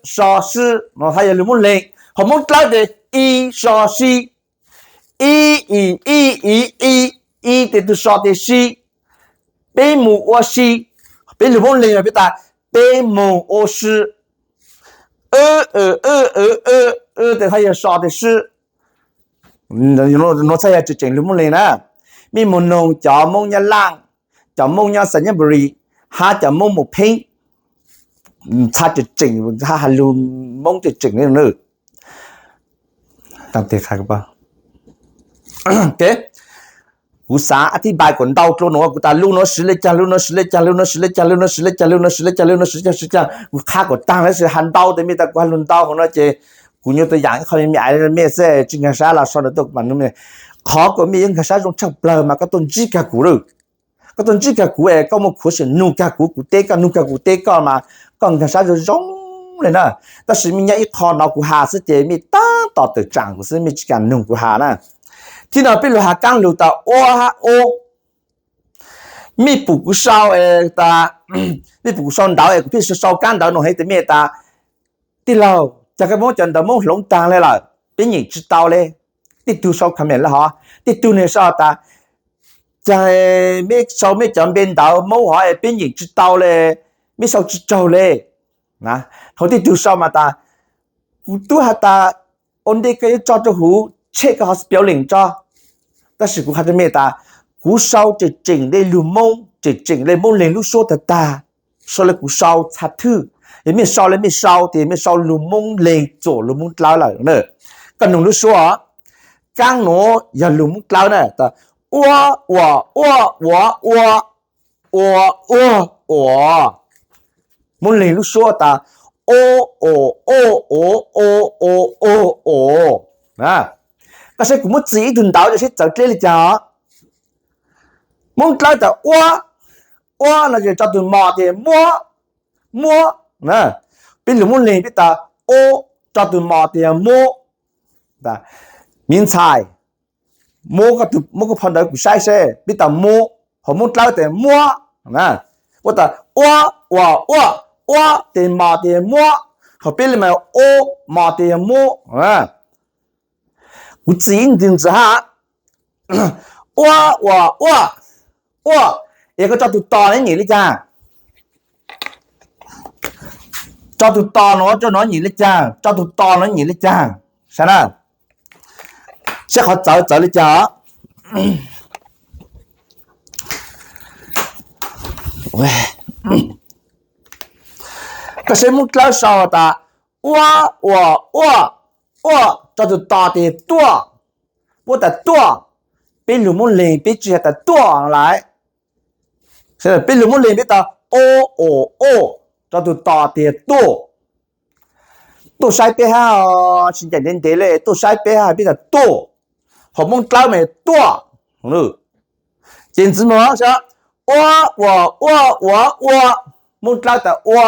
so si no hab yog lug muab leeg. Hos Moob Dlawb tes i so si, i, i, i, i, i, i tes tug so tes si. Peb moog ua si, peb lug muab leeg peb tas peb moog ua si. Tes hab yog so tes si. Nuav txhad yog tseem tseem lug muab leeg na. Mej moog noog cov Moob Nyab Laaj, cov Moob nyob Xais Nyab Npu Lis, hab cov Moob Mus Pheeb, txhad tseem tseem, has lug Moob tseem tseem le. Kuv xaav a thib npai kuas ntau dlua nuav, kuv tas lub nuav siv le caag, lub nuav siv le caag, lub nuav siv le caag, lub nuav siv le caag, lub nuav siv le caag, lub nuav siv le caag, lub nuav siv le caag, siv le caag, kuv qha kuas taag lawm, tab sis has ntau tes mej tas kuv has lug ntau hov no ces Kuv nyuaj tus yam ib qho me me aiv mej xwb tsis nkag sab los sau ntawv tuaj kuv mam nug. Qhov kom mej yuav nkag sab zoo tshaj plawg mas koj tuaj ntsib kag kuv lawm. Koj tuaj ntsib kag kuv es koj muaj khuav sim nug kag kuv, kuv teb koj, nug kag kuv teb koj mas koj nkag sab zoo zoo li na. Tab sis mej nyob ib qho no kuv has xwb ces mej tab tom tawm tsam kuv xwb, mej tsis kam nug kuv has na. Thib no peb lug has kaab lug tas ua hab ua. Mej pum kuv sau, mej pum kuv sau ntawv es kuv pheej sau kaab ntawv no heev tas mej tas, tij laug, cas koj muab cov ntawv Moob hloov taag le lawm, peb nyeem tsis tau le. Tej tug sau comment le hov, tej tug ne sau tas, cas mej sau mej cov npe ntawv Moob hov es peb nyeem tsis tau le, mej sau tsis raug le. Hov tej tug sau mas tas, kuv tub has tas, ua ntej koj yuav tso rau huv tshem koj hov spelling tso. Tab sis kuv has rau mej tas, kuv sau tseem tseem le lug Moob, tseem tseem le Moob Leeg lub suab tag tag, sau le kuv sau txha thwj. Yog mej sau le mej sau, tes mej sau lug Moob Leeg txuam lug Moob Dlawb lawm. Koj nug lub suab, kaab nuav yog lug Moob Dlawb na, tas ua, ua, ua, ua, ua, ua, ua, ua. Moob Leeg lub suab tas o, o, o, o, o, o, o, o. Koj saib kuv muab txim ib tug ntawv rua seb txawv dleb li cas. Moob Dlawb tas ua, ua no ces tso tug mos tes muab, muab. Peb lug Moob Leeg peb tas o, tso tug mos tes muab. Miv ntxhais, muab, muab koj phau ntawv kuv saib seb. Peb tas muab, hos Moob Dlawb tes muab. Ua tas ua, ua, ua, ua tes mos tes muab, hos peb le mas o, mos tes muab. Kuv txim ib ntwg ntxiv hab, ua, ua, ua, ua, es koj tso tug tos no nyem li cas? Tso tug tos no, tso no nyem li cas? Tso tug tos no nyem li cas? Saib na, saib qhov txawv txawv li cas. Koj saib Moob Dlawb sau tas ua, ua, ua, ua, tso tug tos tes tuaj. Puab tas tuaj, peb lug Moob Leeg peb tsis has tas tuaj lawm. Peb lug Moob Leeg peb tas o, o, o, tso tug tos tes tuaj. Tuaj saib peb hab, tsis ncaim ntev ntev le, tuaj saib peb hab peb tas tuaj. Hos Moob Dlawb mas tuaj. Ces ntxiv mus, ua, ua, ua, ua, ua, Moob Dlawb tas ua.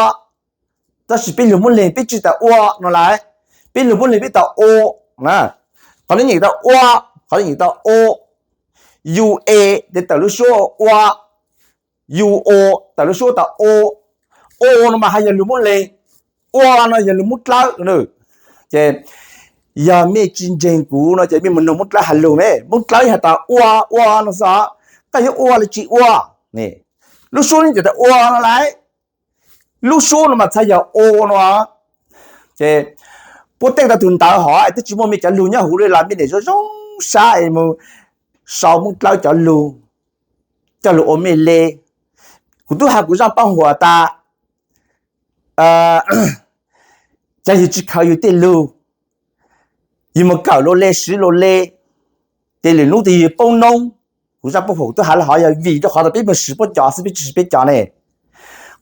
Tab sis peb lug Moob Leeg peb tsis tas ua no lawm, peb lug Moob Leeg peb tas o. Qhov no nyem tas ua, qhov no nyem tas o. U e, tes tawm lub suab ua, u o, tawm lub suab tas o. O no mas hab yog lug Moob Leeg, ua no yog lug Moob Dlawb. Ces yog mej tsis ntseeg kuv no ces mej mus nug Moob Dlawb has lug ne, Moob Dlawb has tas ua, ua no xwb, koj yuav ua los tsis ua? Lub suab no nyem tas ua no lawm, lub suab no mas txhad yog o no. Ces puab teej tau tug ntawv hov es twb tsis muaj mej cov lug nyob huv le los mej niam zoo zoo sab es mus sau Moob Dlawb cov lug coj lug ua mej le. Kuv tub has kuv zaaj paab huam tas, cas yug tsis khaws yug tej lug, yug mus kawm lug le siv lug le, ces lwm nub tes yug poob noob. Kuv zaaj paab huam kuv tub has le hov yog vim rua qhov tas peb mus siv puab cov xwb peb tsis siv peb cov ne.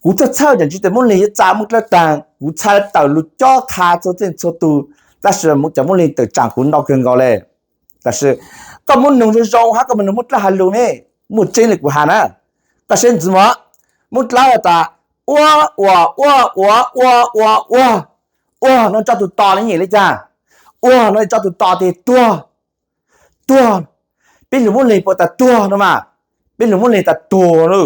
Kuv txhawj txhawj tseem tsis tas Moob Leeg yuav txav Moob Dlawb taag, kuv txhad tawm lug cob qha txhua txhua tug, tab sis cov Moob Leeg tawm tsaam kuv ntau kawg nkaus le. Tab sis koj muab nug zoo zoo hab koj mus nug Moob Dlawb has lug ne, muaj tseeb le kuv has na. Koj saib ntxiv mus, Moob Dlawb tas ua, ua, ua, ua, ua, ua, ua, ua no tso tug tos no nyem li cas? Ua no tso tug tos tes tuag, tuag. Peb lug Moob Leeg puas tas tuag no mas? Peb lug Moob Leeg tas tuag na.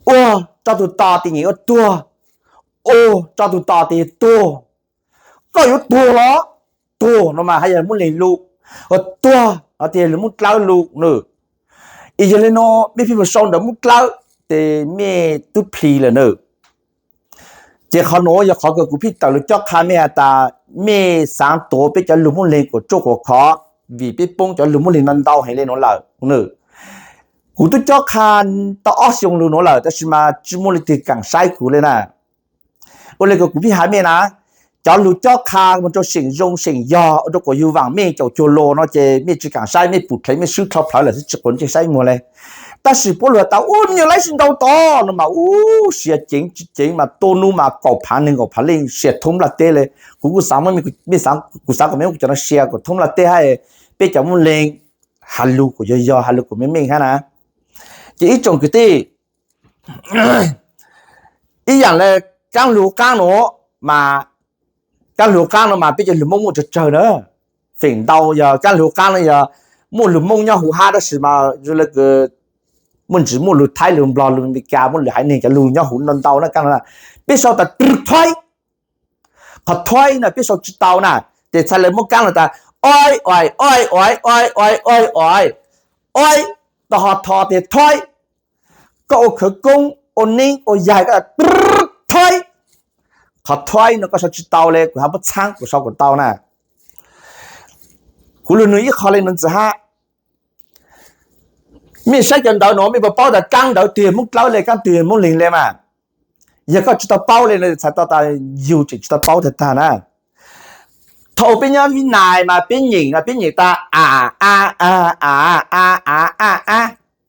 Ua, tso tug tos tes nyem ua tuag. O, tso tug tos tes tuag. Koj yuav tuag los? Tuag no mas hab yog Moob Leeg lug. Ua tuag no tes yog lug Moob Dlawb lug na. Es yog le no mej pheej mus sau ntawv Moob Dlawb tes mej tub plhis lawm na. Ces qhov nuav yog qhov kws kuv pheej tawm lug cob qha mej has tas mej xaav tuav peb cov lug Moob Leeg kuas tsuaj kuas khov, vim peb poob cov lug Moob Leeg no ntau heev le nuav lawm. Kuv tub cob qha tau ob xyoo lug nuav lawm tab sis mas tsis muaj leej twg kaam saib kuv le na. Ua le kuas kuv pheej has mej na, cov lug cob qha mus rua seem zoo seem yog ua rua kuas yug vaam mej caum cuag lug no ces mej tsis kaam saib, mej pum dheev mej swb dlhau plhawv lawm xwb tsis quav ntsej saib muag le. Tab sis puab lug tas ua me nyuam laib tsis ntau tod no mas ua sia ceev tsis ceev mas tua nub mas kaum phaav neeg kaum phaav leej sia thoob nplaj teb le. Kuv kuj xaav muab, kuv xaav kom mej muab kuv cov no sia kuas thoob nplaj teb hab peb cov muaj leeg has lug kuas yog yog has lug kuas meej meej hab na. Ces ib tsoom kwv tij, ib yaam le kaab lug qaab nuav mas, kaab lug qaab nuav mas peb cov lug Moob muaj tsawg tsawg na. Feem ntau yog kaab lug qaab nuav yog muaj lug Moob nyob huv hab tab sis mas zoo le muaj ntsis muaj lug Thaib lug Nplog lug Amelikas muaj lug haiv neeg cov lug nyob huv ntau ntau na kaab nuav na. Peb sau tas thoib, qhov thoib no peb sau tsis tau na. Ces txhaj le muab kaab nuav tas oi ois oi ois oi ois oi ois, oi, tau ho tho tes thoib. Koj ua khawv koob ua neeb ua yaig koj tas thoib. Qhov thoib no koj sau tsis tau le kuv hab muab txhaab kuv sau kuas tau na. Kuv lug nug ib qho le nuav ntxiv hab, mej saib cov ntawv nuav mej puas paub tas kaab ntawv twg yog Moob Dlawb le kaab twg yog Moob Leeg le mas? Yog koj tsis tau paub le no txhais tau tas yug tseem tsis tau paub tag tag na. Thaum peb nyob Vib Nais mas peb nyeem no peb nyeem tas a a a a a a a a,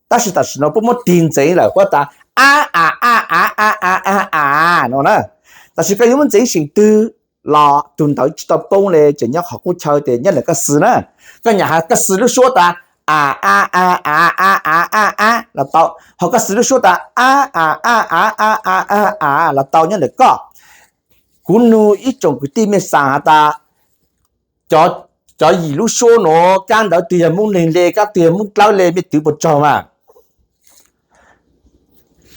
tab sis tam sim no puab muab tig ntxeev lawm puab tas a a a a a a a a no na. Tab sis koj yuav muab ntxeev seem twg los tug ntawv tsis tau poob le, tseem nyob qhov qub chaw tes nyob ntawm koj xwb na. Koj nyam has koj xwb lub suab tas a a a a a a a a los tau, ho koj xwb lub suab tas a a a a a a a a los tau nyob ntawm koj. Kuv nug ib tsoom kwv tij mej xaam has tas cov yim lub suab nuav kaab ntawv twg yog Moob Leeg le kaab twg yog Moob Dlawb le mej twv puas tsaug mas?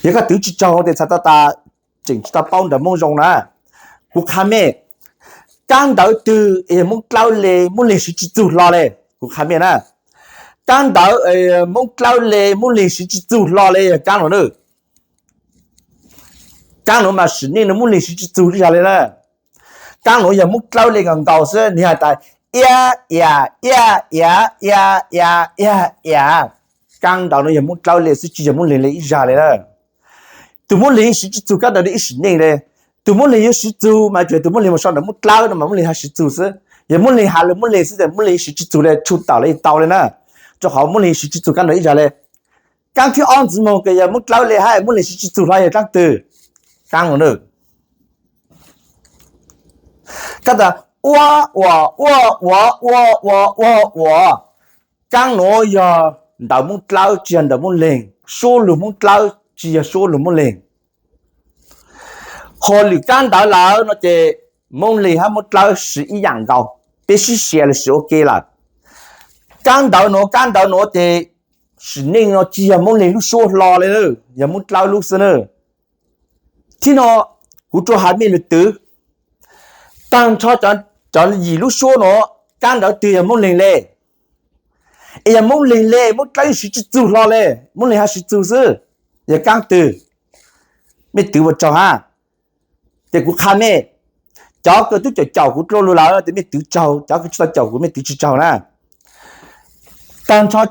Yog koj twv tsis tsaug tes txhais tau tas tseem tsis tau paub ntawv Moob zoo na. Kuv qha mej, kaab ntawv twg yog Moob Dlawb le Moob Leeg siv tsis txug hlo le. Kuv qha mej na, kaab ntawv Moob Dlawb le Moob Leeg siv tsis txug hlo le yog kaab nuav na. Kaab nuav mas sim neej nuav Moob Leeg siv tsis txug ib zag le na. Kaab nuav yog Moob Dlawb le nkaus nkaus xwb, nwg has tas ia ia ia ia ia ia ia. Kaab ntawv nuav yog Moob Dlawb le xwb tsis yog Moob Leeg le ib zag le na. Tug Moob Leeg siv tsis txug kaab ntawv nuav ib sim neej le. Tug Moob Leeg yuav siv txug mas tsuas tug Moob Leeg mus sau ntawm Moob Dlawb no mas Moob Leeg has siv txug xwb. Yog Moob Leeg has lug Moob Leeg xwb tes Moob Leeg siv tsis txug le, tshu tawm le tau le na. Rua qhov Moob Leeg siv tsis txug kaab ntawv ib zag le. Kaab thib ob ntxiv moog kws yog Moob Dlawb le hab Moob Leeg siv tsis txug hlo yog kaab twg? Kaab nuav na. Kaab tas ua ua ua ua ua ua ua ua. Kaab nuav yog ntawv Moob Dlawb tsis yog ntawv Moob Leeg, suab lug Moob Dlawb tsis yog suab lug Moob Leeg. Ho lwm kaab ntawv lawm no ces Moob Leeg hab Moob Dlawb siv ib yaam nkaus, peb sib sia lug siv ua ke lawm. Kaab ntawv nuav kaab ntawv nuav ces sim neej no tsis yog Moob Leeg lub suab hlo le, yog Moob Dlawb lub xwb na. Thib no kuv tsuas has mej lug twv, taag nrho cov yim lub suab nuav kaab ntawv twg yog Moob Leeg le? Es yog Moob Leeg le Moob Dlawb yeej siv tsis txug hlo le, Moob Leeg has siv txug xwb, yog kaab twg? Mej twv puas tsaug hab? Ces kuv qha mej, cov kws tub caum caum kuv dlua lug lawm tes mej twv tsaug, cov kws tsis tau caum kuv mej twv tsis tsaug na. Taag nrho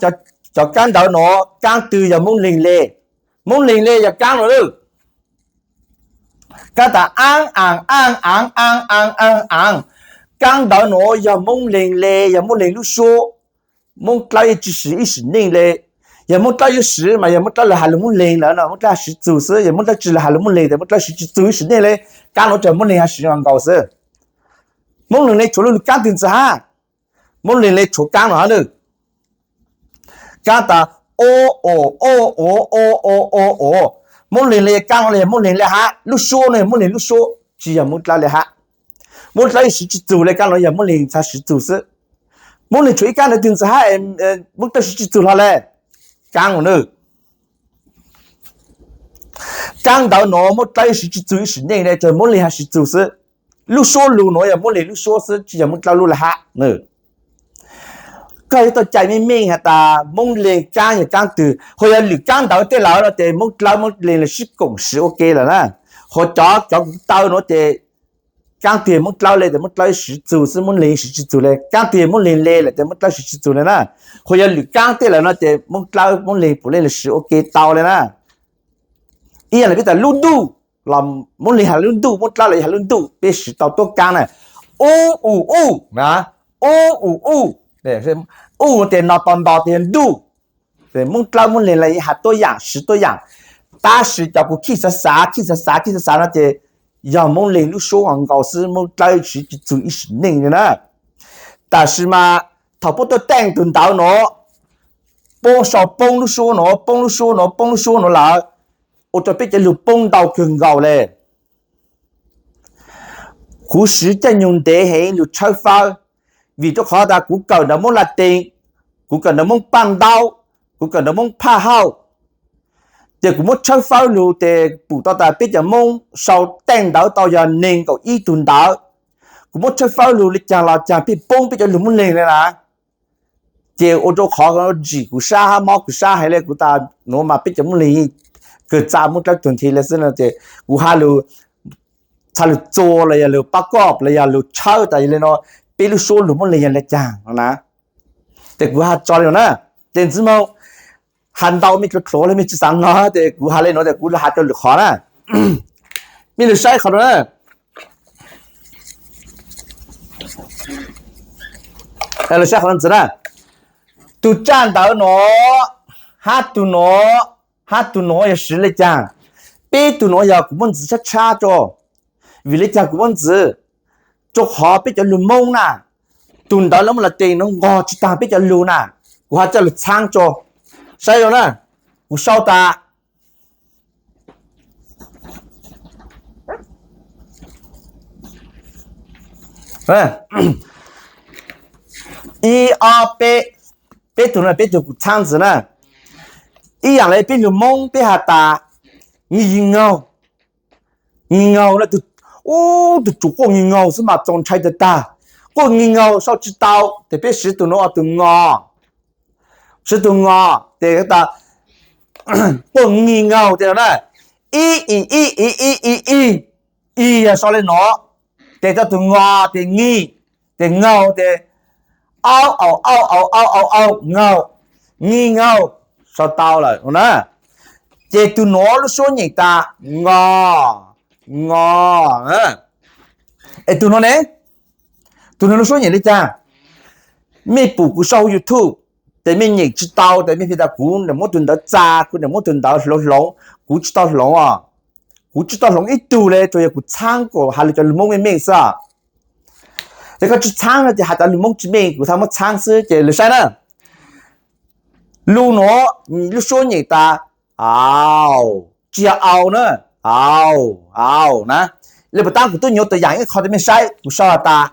cov kaab ntawv nuav kaab twg yog Moob Leeg le? Moob Leeg le yog kaab nuav lawm. Kaab tas aav aav aav aav aav aav aav. Kaab ntawv nuav yog Moob Leeg le, yog Moob Leeg lub suab. Moob Dlawb yeej tsis siv ib sim neej le. Yog Moob Dlawb yuav siv mas yog Moob Dlawb lug has lug Moob Leeg lawm no Moob Dlawb has siv txug xwb, yog Moob Dlawb tsis lug has lug Moob Leeg tes Moob Dlawb siv tsis txug ib sim neej le. Kaab nuav tsuas Moob Leeg has siv nkaus xwb. Moob Leeg le tshuav lub kaab twg ntxiv hab? Moob Leeg le tshuav kaab nuav hab na. Kaab tas o o o o o o o o. Moob Leeg le kaab nuav le yog Moob Leeg le hab, lub suab nuav yog Moob Leeg lub suab tsis yog Moob Dlawb le hab. Moob Dlawb yeej siv tsis txug le, kaab nuav yog Moob Leeg has siv txug xwb. Moob Leeg tshuav ib kaab ntawv twg ntxiv hab Moob Dlawb siv tsis txug hlo le? Kaab nuav na. Kaab ntawv nuav Moob Dlawb yeej siv tsis txug ib sim neej le, tsuas Moob Leeg has siv txug xwb. Lub suab lug nuav yog Moob Leeg lub suab xwb tsis yog Moob Dlawb lub le hab na. Koj yuav tau cai meej meej has tas Moob Leeg kaab yog kaab twg, ho yog lwm kaab ntawv tej lawm no ces Moob Dlawb Moob Leeg le sib koom siv ua ke lawm na. Ho cov cov kuv taw nuav ces kaab twg Moob Dlawb le tes Moob Dlawb siv txug xwb, Moob Leeg siv tsis txug le. Kaab twg Moob Leeg le lawm tes Moob Dlawb siv tsis txug le na. Ho yog lwm kaab tej lawm no ces Moob Dlawb Moob Leeg puav leej le siv ua ke tau le na. Ib yam le peb tas lub ntuj los Moob Leeg has lub ntuj, Moob Dlawb los yog has lub ntuj, peb siv tau tuab kaab na. U u u, u u u, u tes no to nto tes yog ntuj. Moob Dlawb Moob Leeg los has tuab yaam siv tuab yaam, tab sis cov kuv khij xav xav khij xav xav khij xav xav no ces yog Moob Leeg lub suab nkaus xwb, Moob Dlawb siv tsis txug ib sim neej li na. Tab sis mas thaum puab tuaj teej tug ntawv no, puab sau poob lub suab no poob lub suab no poob lub suab no lawm, ua rau peb cov lug poob ntau kawg nkaus le. Kuv siv caij nyoog ntev heev lug tshawb fawb, vim rau qhov tas kuv kawm ntawv Moob Laj Tees, kuv kawm ntawv Moob Paj Ntaub, kuv kawm ntawv Moob Phaj Hauj, ces kuv muab tshawb fawb lug tes pum tau tas peb cov Moob sau teej ntawv tau yog neeg nkaum ib tug ntawv. Kuv muab tshawb fawb lug le caag los caag pheej poob peb cov lug Moob Leeg le na. Ces ua rau qhov ntsim kuv sab hab mob kuv sab heev le, kuv tas nuav mas peb cov Moob Leeg kawg txav Moob Dlawb tug nthi le xwb no ces kuv hab lug txhaj lug txua los yog lug pab koj los yog lug tshawb tas yog le no, peb lub suab lug Moob Leeg yog le caag no na. Ces kuv has tso le no na, ces Ntxwg Moog has ntau mej tluav tluav le mej tsi xaav no, ces kuv has le no ces kuv has rua lwm qhov na. Mej lug saib qhov no na, lug saib qhov no ntxiv na. Tug tsaj ntawv no hab tug no, hab tug no yog siv le caag? Peb tug no yog kuv muab ntxiv tshab tshab tso. Vim le caag kuv muab ntxiv? Rua qhov peb cov lug Moob na, tug ntawv lawv muab los tes nuav nqog tsi taag peb cov lug na. Kuv has coj lug txhaab tso. Saib zoo na, kuv sau tas ib ob peb, peb tug no peb tug kuv txhaab ntxiv na. Ib yaam le peb lug Moob peb has tas ngii ngaug, ngii ngaug na, ub tug tsum quaj ngii ngaug xwb mas txaus ntshai tag tag. Quaj ngii ngaug sau tsi tau, tes peb siv tug nuav ua tug ngo, siv tug ngo tes tas quaj ngii ngaug tes no na, ib i ib i ib i ib, i yog sau le no, tes tau tug ngo, tes ngii, tes ngaug, tes au au au au au au au ngaug, ngii ngaug, sau tau lawm na. Ces tug nuav lub suab nyeem tas ngo, ngo. Es tug nuav ne, tug nuav lub suab nyeem le caag? Mej pum kuv sau YouTube, tes mej nyeem tsi tau, tes mej piv tas kuv nam muab tug ntawv txag, kuv nam muab tug ntawv hloov hloov, kuv tsi tau hloov os. Kuv tsi tau hloov ib tug le, tsuas yog kuv txhaab kuas has le cov lug Moob meej meej xwb. Ces koj tsi txhaab no ces has cov lug Moob tsi meej, kuv txhaj muab txhaab xwb. Ces lug saib na, lub nuav lub suab nyeem tas au, tsi yog au na, au, au na. Le puas taab kuv tub nyuav tawm yaam ib qho rua mej saib, kuv sau tas,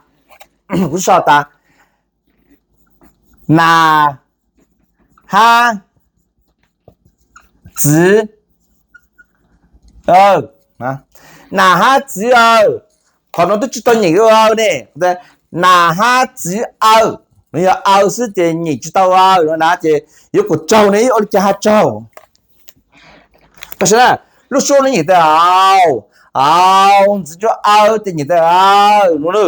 kuv sau tas nas hab txiv aw, nas hab txiv aw. Qhov nuav twb tsi tau nyeem aw ne, nas hab txiv aw, nuav yog aw xwb ces nyeem tsi tau aw no na, ces yuav kom tsaug ne, ua le caag has tsaug? Tab sis na, lub suab nuav nyeem tas au, au, ntxiv rua aw ces nyeem tas aw no na.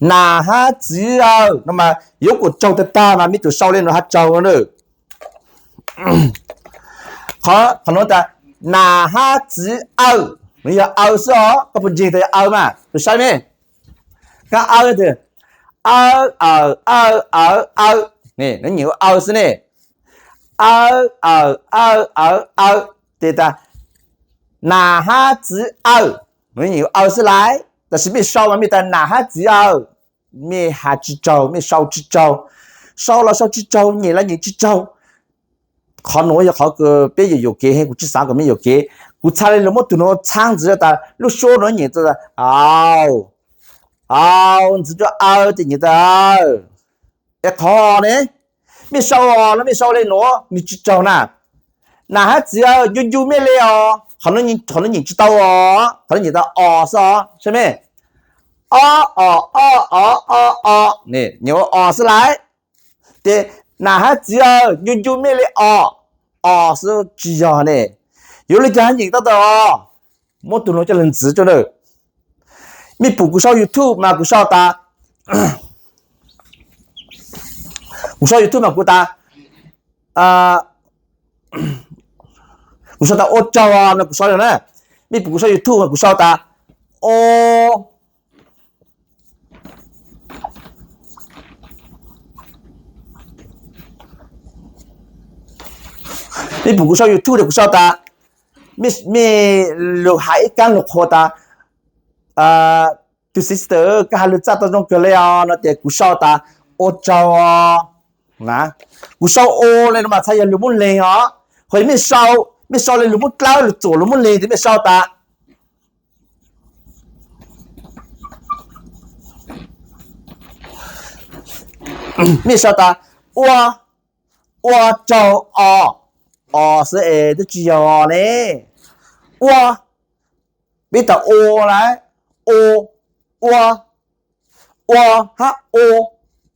Nas hab txiv aw no mas yuav kom tsaug tag tag mas mej tug sau le nuav has tsaug no na. Qhov nuav tas nas hab txiv aw, nuav yog aw xwb os, koj puas ntseeg tas yog aw mas? Lug saib mej, kab aw, aw, aw, aw, aw, aw, ne, nuav nyeem ua aw xwb ne. Aw, aw, aw, aw, aw, tes tas nas hab txiv aw, nuav nyeem ua aw xwb lawm. Tab sis mej sau mas mej tas nas hab txiv aw, mej has tsi tsaug, mej sau tsi tsaug. Sau los sau tsi tsaug, nyeem los nyeem tsi tsaug. Qhov nuav yog qhov peb yuam yuam kev heev, kuv tsi xaav kom mej yuam kev. Kuv txhaj le lug muab tug nuav txhaab ntxiv tas lub suab nuav nyeem tas au, au, ntxiv rua aw ces nyeem tas aw. Es qhov ne, mej sau os los mej sau le nuav nwg tsi tsaug na. Nas hab txiv aw, ncu ncu mej le os. Qhov nuav nyeem tsi tau os, qhov nuav nyeem tas os xwb os, saib mej. O, o, o, o, o, o, ne, nyeem ua os xwb lawm. Ces nas hab txiv aw, ncu ncu mej le os, os xwb tsi yog ne. Yuav le caag nyeem tau tas os? Muab tug nuav coj lug ntxiv rua na. Mej pum kuv sau YouTube mas kuv sau tas, kuv sau YouTube mas kuv tas, kuv sau tas ua tsaug no kuv sau le na. Mej pum kuv sau YouTube mas kuv sau tas o, Ib pum kuv sau YouTube tias kuv sau tas, mej lug has ib kaab lug qhuas tas, tus sister koj has lug txaj tau zoo kawg le os no tias kuv sau tas, ua tsaug os. Kuv sau ua le no mas txhais yog lug Moob Leeg os. Ho mej sau, mej sau le lug Moob Dlawb, lug txuam lug Moob Leeg tes mej sau tas, mej sau tas, ua, ua tsaug os. Os xwb es twb tsi yog os ne. Ua, peb tas ua lawm, ua, ua, ua hab ua,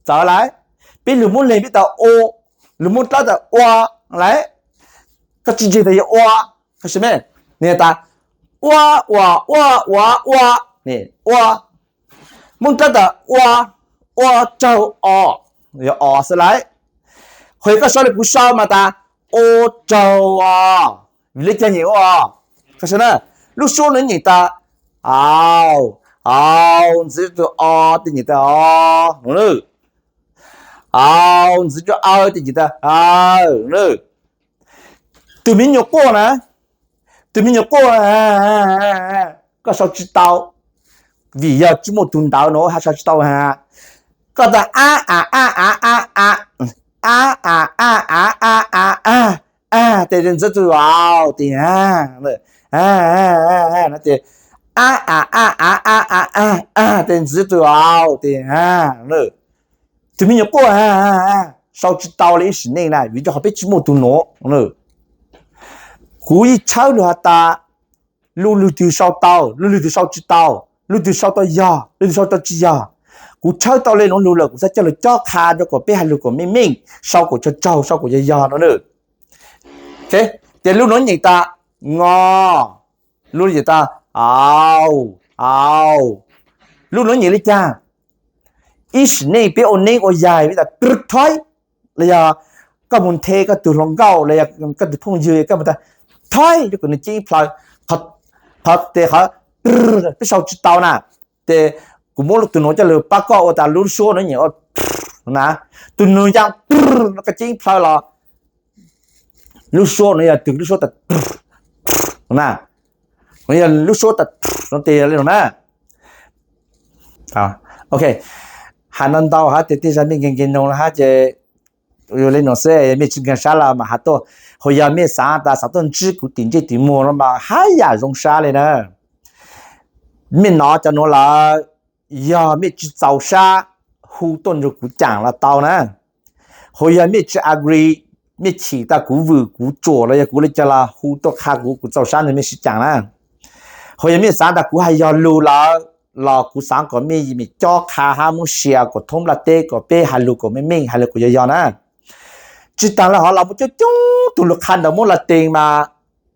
txawv lawm. Peb lug Moob Leeg peb tas ua, lug Moob Dlawb tas ua lawm. Koj tsi ntseeg tas yog ua, koj sim mej, nwg tas, ua, ua, ua, ua, ua, ua. Moob Dlawb tas ua, ua tsaug os, yog os xwb lawm. Ho koj sau le kuv sau mas tas, ua tsaug os. Vim le caag nyeem ua os? Lub suab nuav nyeem tas, au, au, ntxiv tug o, tes nyeem tas o, au, ntxiv tug aw tes nyeem tas aw. Tug miv nyuas quaj na, tug miv nyuas quaj, koj sau tsi tau, vim yog tsi muaj tug ntawv nuav has sau tsi tau has. Koj tas a a a a a a, a a a a a a a, a tes ntxiv tug au tes a, a tes a a a a a a, tes ntxiv tug au tes a. Tug miv nyuas quaj, sau tsi tau le ib sim neej na, vim rau qhov peb tsi muaj tug nuav. Kuv yeej tshawb lug has tas, lug lwg twg sau tau, lug lwg twg sau tsi tau, lug twg sau tau yog, lug twg sau tau tsi yog. Kuv tshawb tau le nuav lug lawm kuv xaav coj lug cob qha rau kom peb has lug kom meej meej, sau kom tsaug tsaug, sau kom yog yog no na. Ces lub nuav nyeem tas, ngo, lub nyeem tas, au, au. Lub nuav nyeem le caag? Ib sim neej peb ua neeb ua yaig peb tas, thoib, los yog koj moog nthe koj tug hluas nkauj los yog koj tug phooj ywg koj moog tas, thoib, rau kom nwg ceeb plhaw, qhov, tes qhov peb sau tsi tau na. Tes kuv muab tug nuav coj lug pab koj ua tas lub suab nuav nyeem ua na, tug nwg yaa no koj ceeb plhaw los lub suab nuav yog tug lub suab tas na, yog lub suab tas no tes le nuav na. Ok, has ntau ntau hab tes tej zag mej nkeeg nkeeg noog hab ces le nuav xwb, mej tsi nkeeg sab los mas has tuaj, ho yog mej xaav tas xaav tuaj ntsib kuv tim ntsej tim muag no mas hab yam zoo sab le na. Mej nov cov nuav lawm, yog mej tsi txaus sab, hu tuaj nrug kuv caam los tau na. Ho yog mej tsi agree, mej chim tas kuv vwm kuv tsuam los yog kuv le caag los hu tuaj qha kuv, kuv txaus sab nrug mej sib caam na. Ho yog mej xaav tas kuv has yog lug lawm los kuv xaav kom mej cob qha hab muab share kom thoob nplaj teb kom peb has lug kom meej meej, has lug kom yog yog na. Tsi taag le hov los muaj coob coob tug lug qha ntawv Moob Latees mas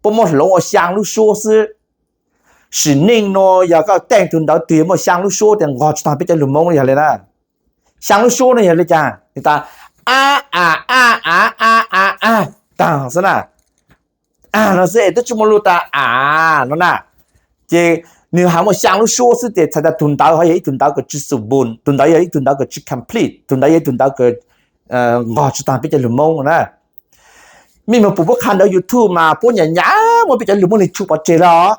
puab muab hloov ua xyaa lub suab xwb. Sim neej nuav yog koj teej tug ntawv twg muaj xyaa lub suab tes nqog tsi taag peb cov lug Moob yog le na. Xyaa lub suab nuav yog le caag? Nwg tas a a a a a a a taag xwb na. A no xwb es twb tsi muaj lug tas a no na. Ces nwg has muaj xyaa lub suab xwb tes txhais tas tug ntawv ho yog ib tug ntawv kws tsi xum npun, tug ntawv yog ib tug ntawv kws tsi complete, tug ntawv yog ib tug ntawv kws nqog tsi taag peb cov lug Moob na. Mej mus pum puab qha ntawv YouTube mas puab nyam nyam muab peb cov lug Moob Leeg tshu pov tseg lawm.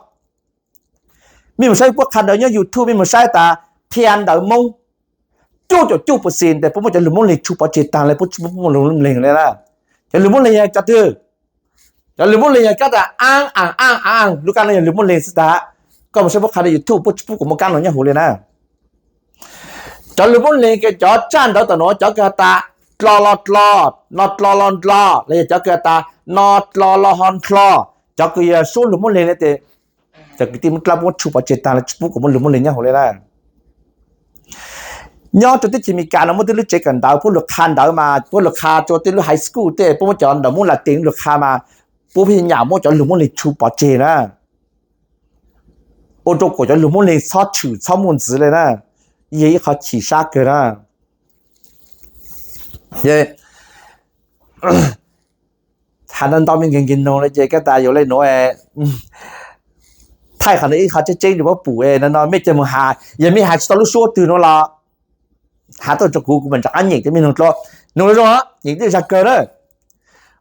Mej mus saib puab qha ntawv nyob YouTube, mej mus saib tas qhia ntawv Moob cuaj caum cuaj percent tes puab muab cov lug Moob Leeg tshu pov tseg taag le, puab tsi muaj lug Moob Leeg le na. Cov lug Moob Leeg yog cov twg? Cov lug Moob Leeg yog kab tas aab aam aaj aaj, lub kab no yog lug Moob Leeg xwb tas. Koj mus saib puab qha ntawv YouTube puab tsi pub kuv muaj kab no nyob huv le na. Cov lug Moob Leeg kws cov tsaj ntawv tom nuav cov kws has tas dlo lo dlo, no dlo lo ndlo, los yog cov kws has tas no dlo lo ho ndlo, cov kws yog suab lug Moob Leeg le tes cov kwv tij Moob Dlawb puab tshu pov tseg taag le tsi pub kuv muaj lug Moob Leeg nyob huv le na. Nyob rua teb chaws Amelikas no muaj tej lub tsev kawm ntawv puab lug qha ntawv mas puab lug qha rua tej lub high school tej puab muab cov ntawv Moob Latees lug qha mas puab pheej nyam muab cov lug Moob Leeg tshu pov tseg na. Ua rua kom cov lug Moob Leeg txhob tshwm txhob muaj ntxiv le na. Yog ib qho chim sab kawg na. Has ntau ntau mej nkeeg nkeeg noog le ces kab tas yuav le nuav thaij qhov ntawd ib qho tseeb tseeb rua puab pum no no mej coj mus has, yog mej has tsi tau lub suab twg nuav los has tuaj rua kuv, kuv mam rov qab nyeem rua mej noog dlua. Noog zoo, nyeem tej zag kawg na.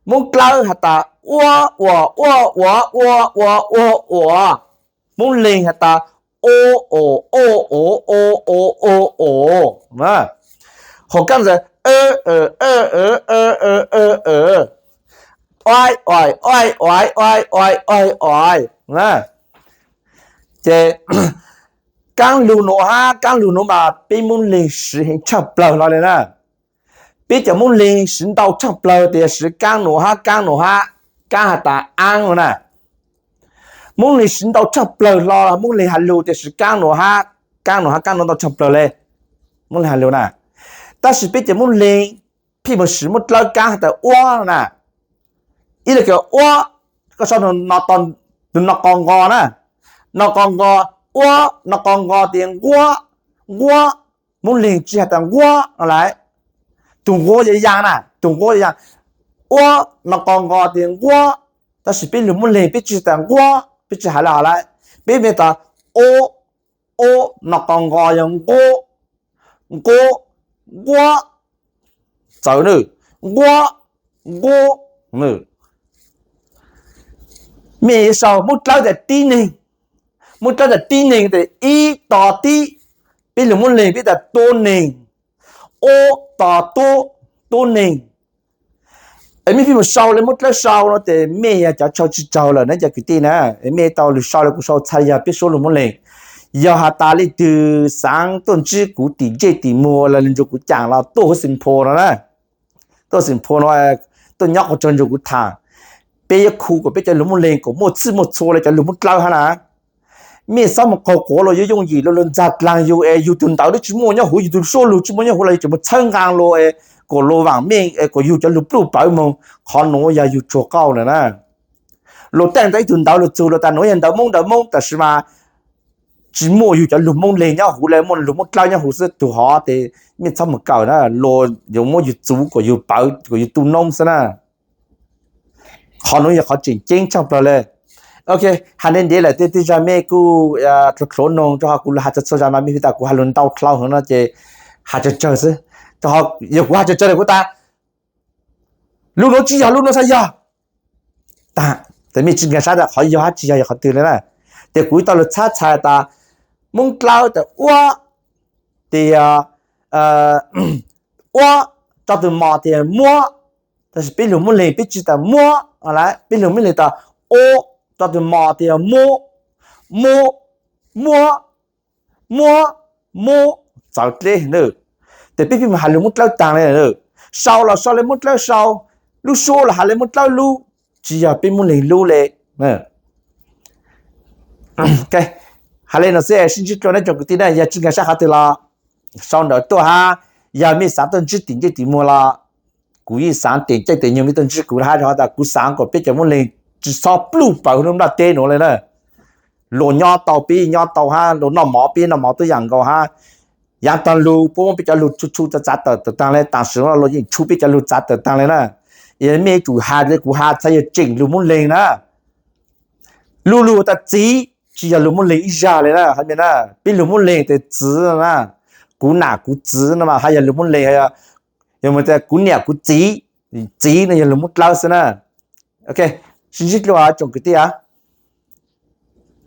Moob Dlawb has tas ua, ua, ua, ua, ua, ua, ua, ua. Moob Leeg has tas o, o, o, o, o, o, o, o, o. Hos kaab ntawd, oi, oi, oi, oi, oi, oi, oi, oi, oi, oi. Ces kaab lug nuav hab kaab lug nuav mas peb Moob Leeg siv heev tshaj plawg hlo le na. Peb cov Moob Leeg siv ntau tshaj plawg tias siv kaab nuav hab kaab nuav hab, kaab has tas aab na. Moob Leeg siv ntau tshaj plawg hlo, Moob Leeg has lug tias siv kaab nuav hab kaab nuav hab kaab nuav ntau tshaj plawg le. Moob Leeg has lug na. Tab sis peb cov Moob Leeg phij mus siv Moob Dlawb kaab has tas ua na. Ib le kws ua, koj sau tus no qo nqo na. No qo nqo, ua, no qo nqo tias nqua, nqua. Moob Leeg tsi has tas nqua no lawm. Tug nqua yog yaas na, tug nqua yog yaas. Ua, no qo nqo tias nqua. Tab sis peb lug Moob Leeg peb tsi has tas nqua, peb tsi has le hov lawm. Peb me tas o, o, no qo nqo yog nqua, nqua, nqua. Txawv na, nqua, nqua. Mej yuav sau Moob Dlawb tas tib neeg, Moob Dlawb tas tib neeg tas ib to tib. Peb lug Moob Leeg peb tas tua neeg, ua to tua, tua neeg. Es mej phij mus sau le Moob Dlawb sau no ces mej yog cov sau tsi tsaug lawm na cov kwv tij na. Mej tau lug sau le kuv sau txhaj yog peb suab lug Moob Leeg. Yog has tas leej twg xaav tuaj ntsib kuv tim ntsej tim muag los nrug kuv caam los tuaj huv Xeem Phoos no na. Tuaj Xeem Phoos no, tuaj nyob qhov tsaug nrug kuv tham. Peb yuav khu kom peb cov lug Moob Leeg kom muaj txhij muaj txhua le cov lug Moob Dlawb hab na. Mej xob mus qaug quav los yuav yooj yim los luag ntxag dlaag yug es yug tug ntawv twb tsi muaj nyob huv, yug tug suab lug tsi muaj nyob huv los yug tseem mus txhawb nqaa luag es kom luag vaam meej es kom yug cov lug pluj pawv moog. Qhov nuav yog yug tsuag qauj lawm na. Luag teej tau ib tug ntawv lug txug luag tas nuav yog ntawv Moob, ntawv Moob, tab sis mas tsi muaj yug cov lug Moob Leeg nyob huv le, muaj lug Moob Dlawb nyob huv xwb. Tug hov tes mej txhob mus kawm na, luag yuav muab yug txuv kom yug pawv kom yug tu noob xwb na. Qhov nuav yog qhov tseem ceeb tshaj plawg le. Ok, has ntev ntev lawm tej tej zag mej kuj dluav dluav noog, rau qhov kuv has txhua txhua zag mas mej has tas kuv has lug ntau dlhau heev no ces has tsawg tsawg xwb. Yog kuv has tsawg tsawg lawm kuv tas lub nuav tsi yog, lub nuav xav yog. Tas, tes mej tsi nkaag sab tas qhov yog hab tsi yog yog qhov twg le na. Tes kuv tau lug txhab txhais tas Moob Dlawb tas ua, tias ua, rau tug mos tias muab. Tab sis peb lug Moob Leeg peb tsi tas muab, peb lug Moob Leeg tas ua, rau tug mos tias muab, muab, muab, muab, muab, txawv dleb na. Tes peb phij mus has lug Moob Dlawb taag le, sau los sau le Moob Dlawb sau, lub suab los has le Moob Dlawb lub, tsi yog peb Moob Leeg lub le. Has le no xwb, sib ntsib dlua nawb tsoom kwv tij na, yog tsi nkaag sab qhov twg los sau ntawv tuaj hab, yog mej xaav tuaj ntsib tim ntsej tim muag los kuv yeej xaav teem caij teem nyoog mej tuaj ntsib kuv hab, rau qhov tas kuv xaav kom peb cov Moob Leeg tsi txhob pluj pawv huv lub nplaj teb nuav le na. Luag nyob tau peb nyob tau hab, luag noj mov peb noj mov tuab yaam nkaus hab. Yaav taag lug puab muab peb cov lug tshu tshu txav txav tawm tawm taag le, tam sim no luag yeej tshu peb cov lug txav tawm taag le na. Yog mej tsum has le kuv has txhad yog tseem lug Moob Leeg na. Lub lug tas txiv tsi yog lug Moob Leeg ib zag le na, peb lug Moob Leeg tes txiv na, kuv nam kuv txiv no mas hab yog lug Moob Leeg, yog kuv niam kuv txiv, txiv no yog lug Moob Dlawb xwb na. Ok, sib ntsib dlua tsoom kwv tij.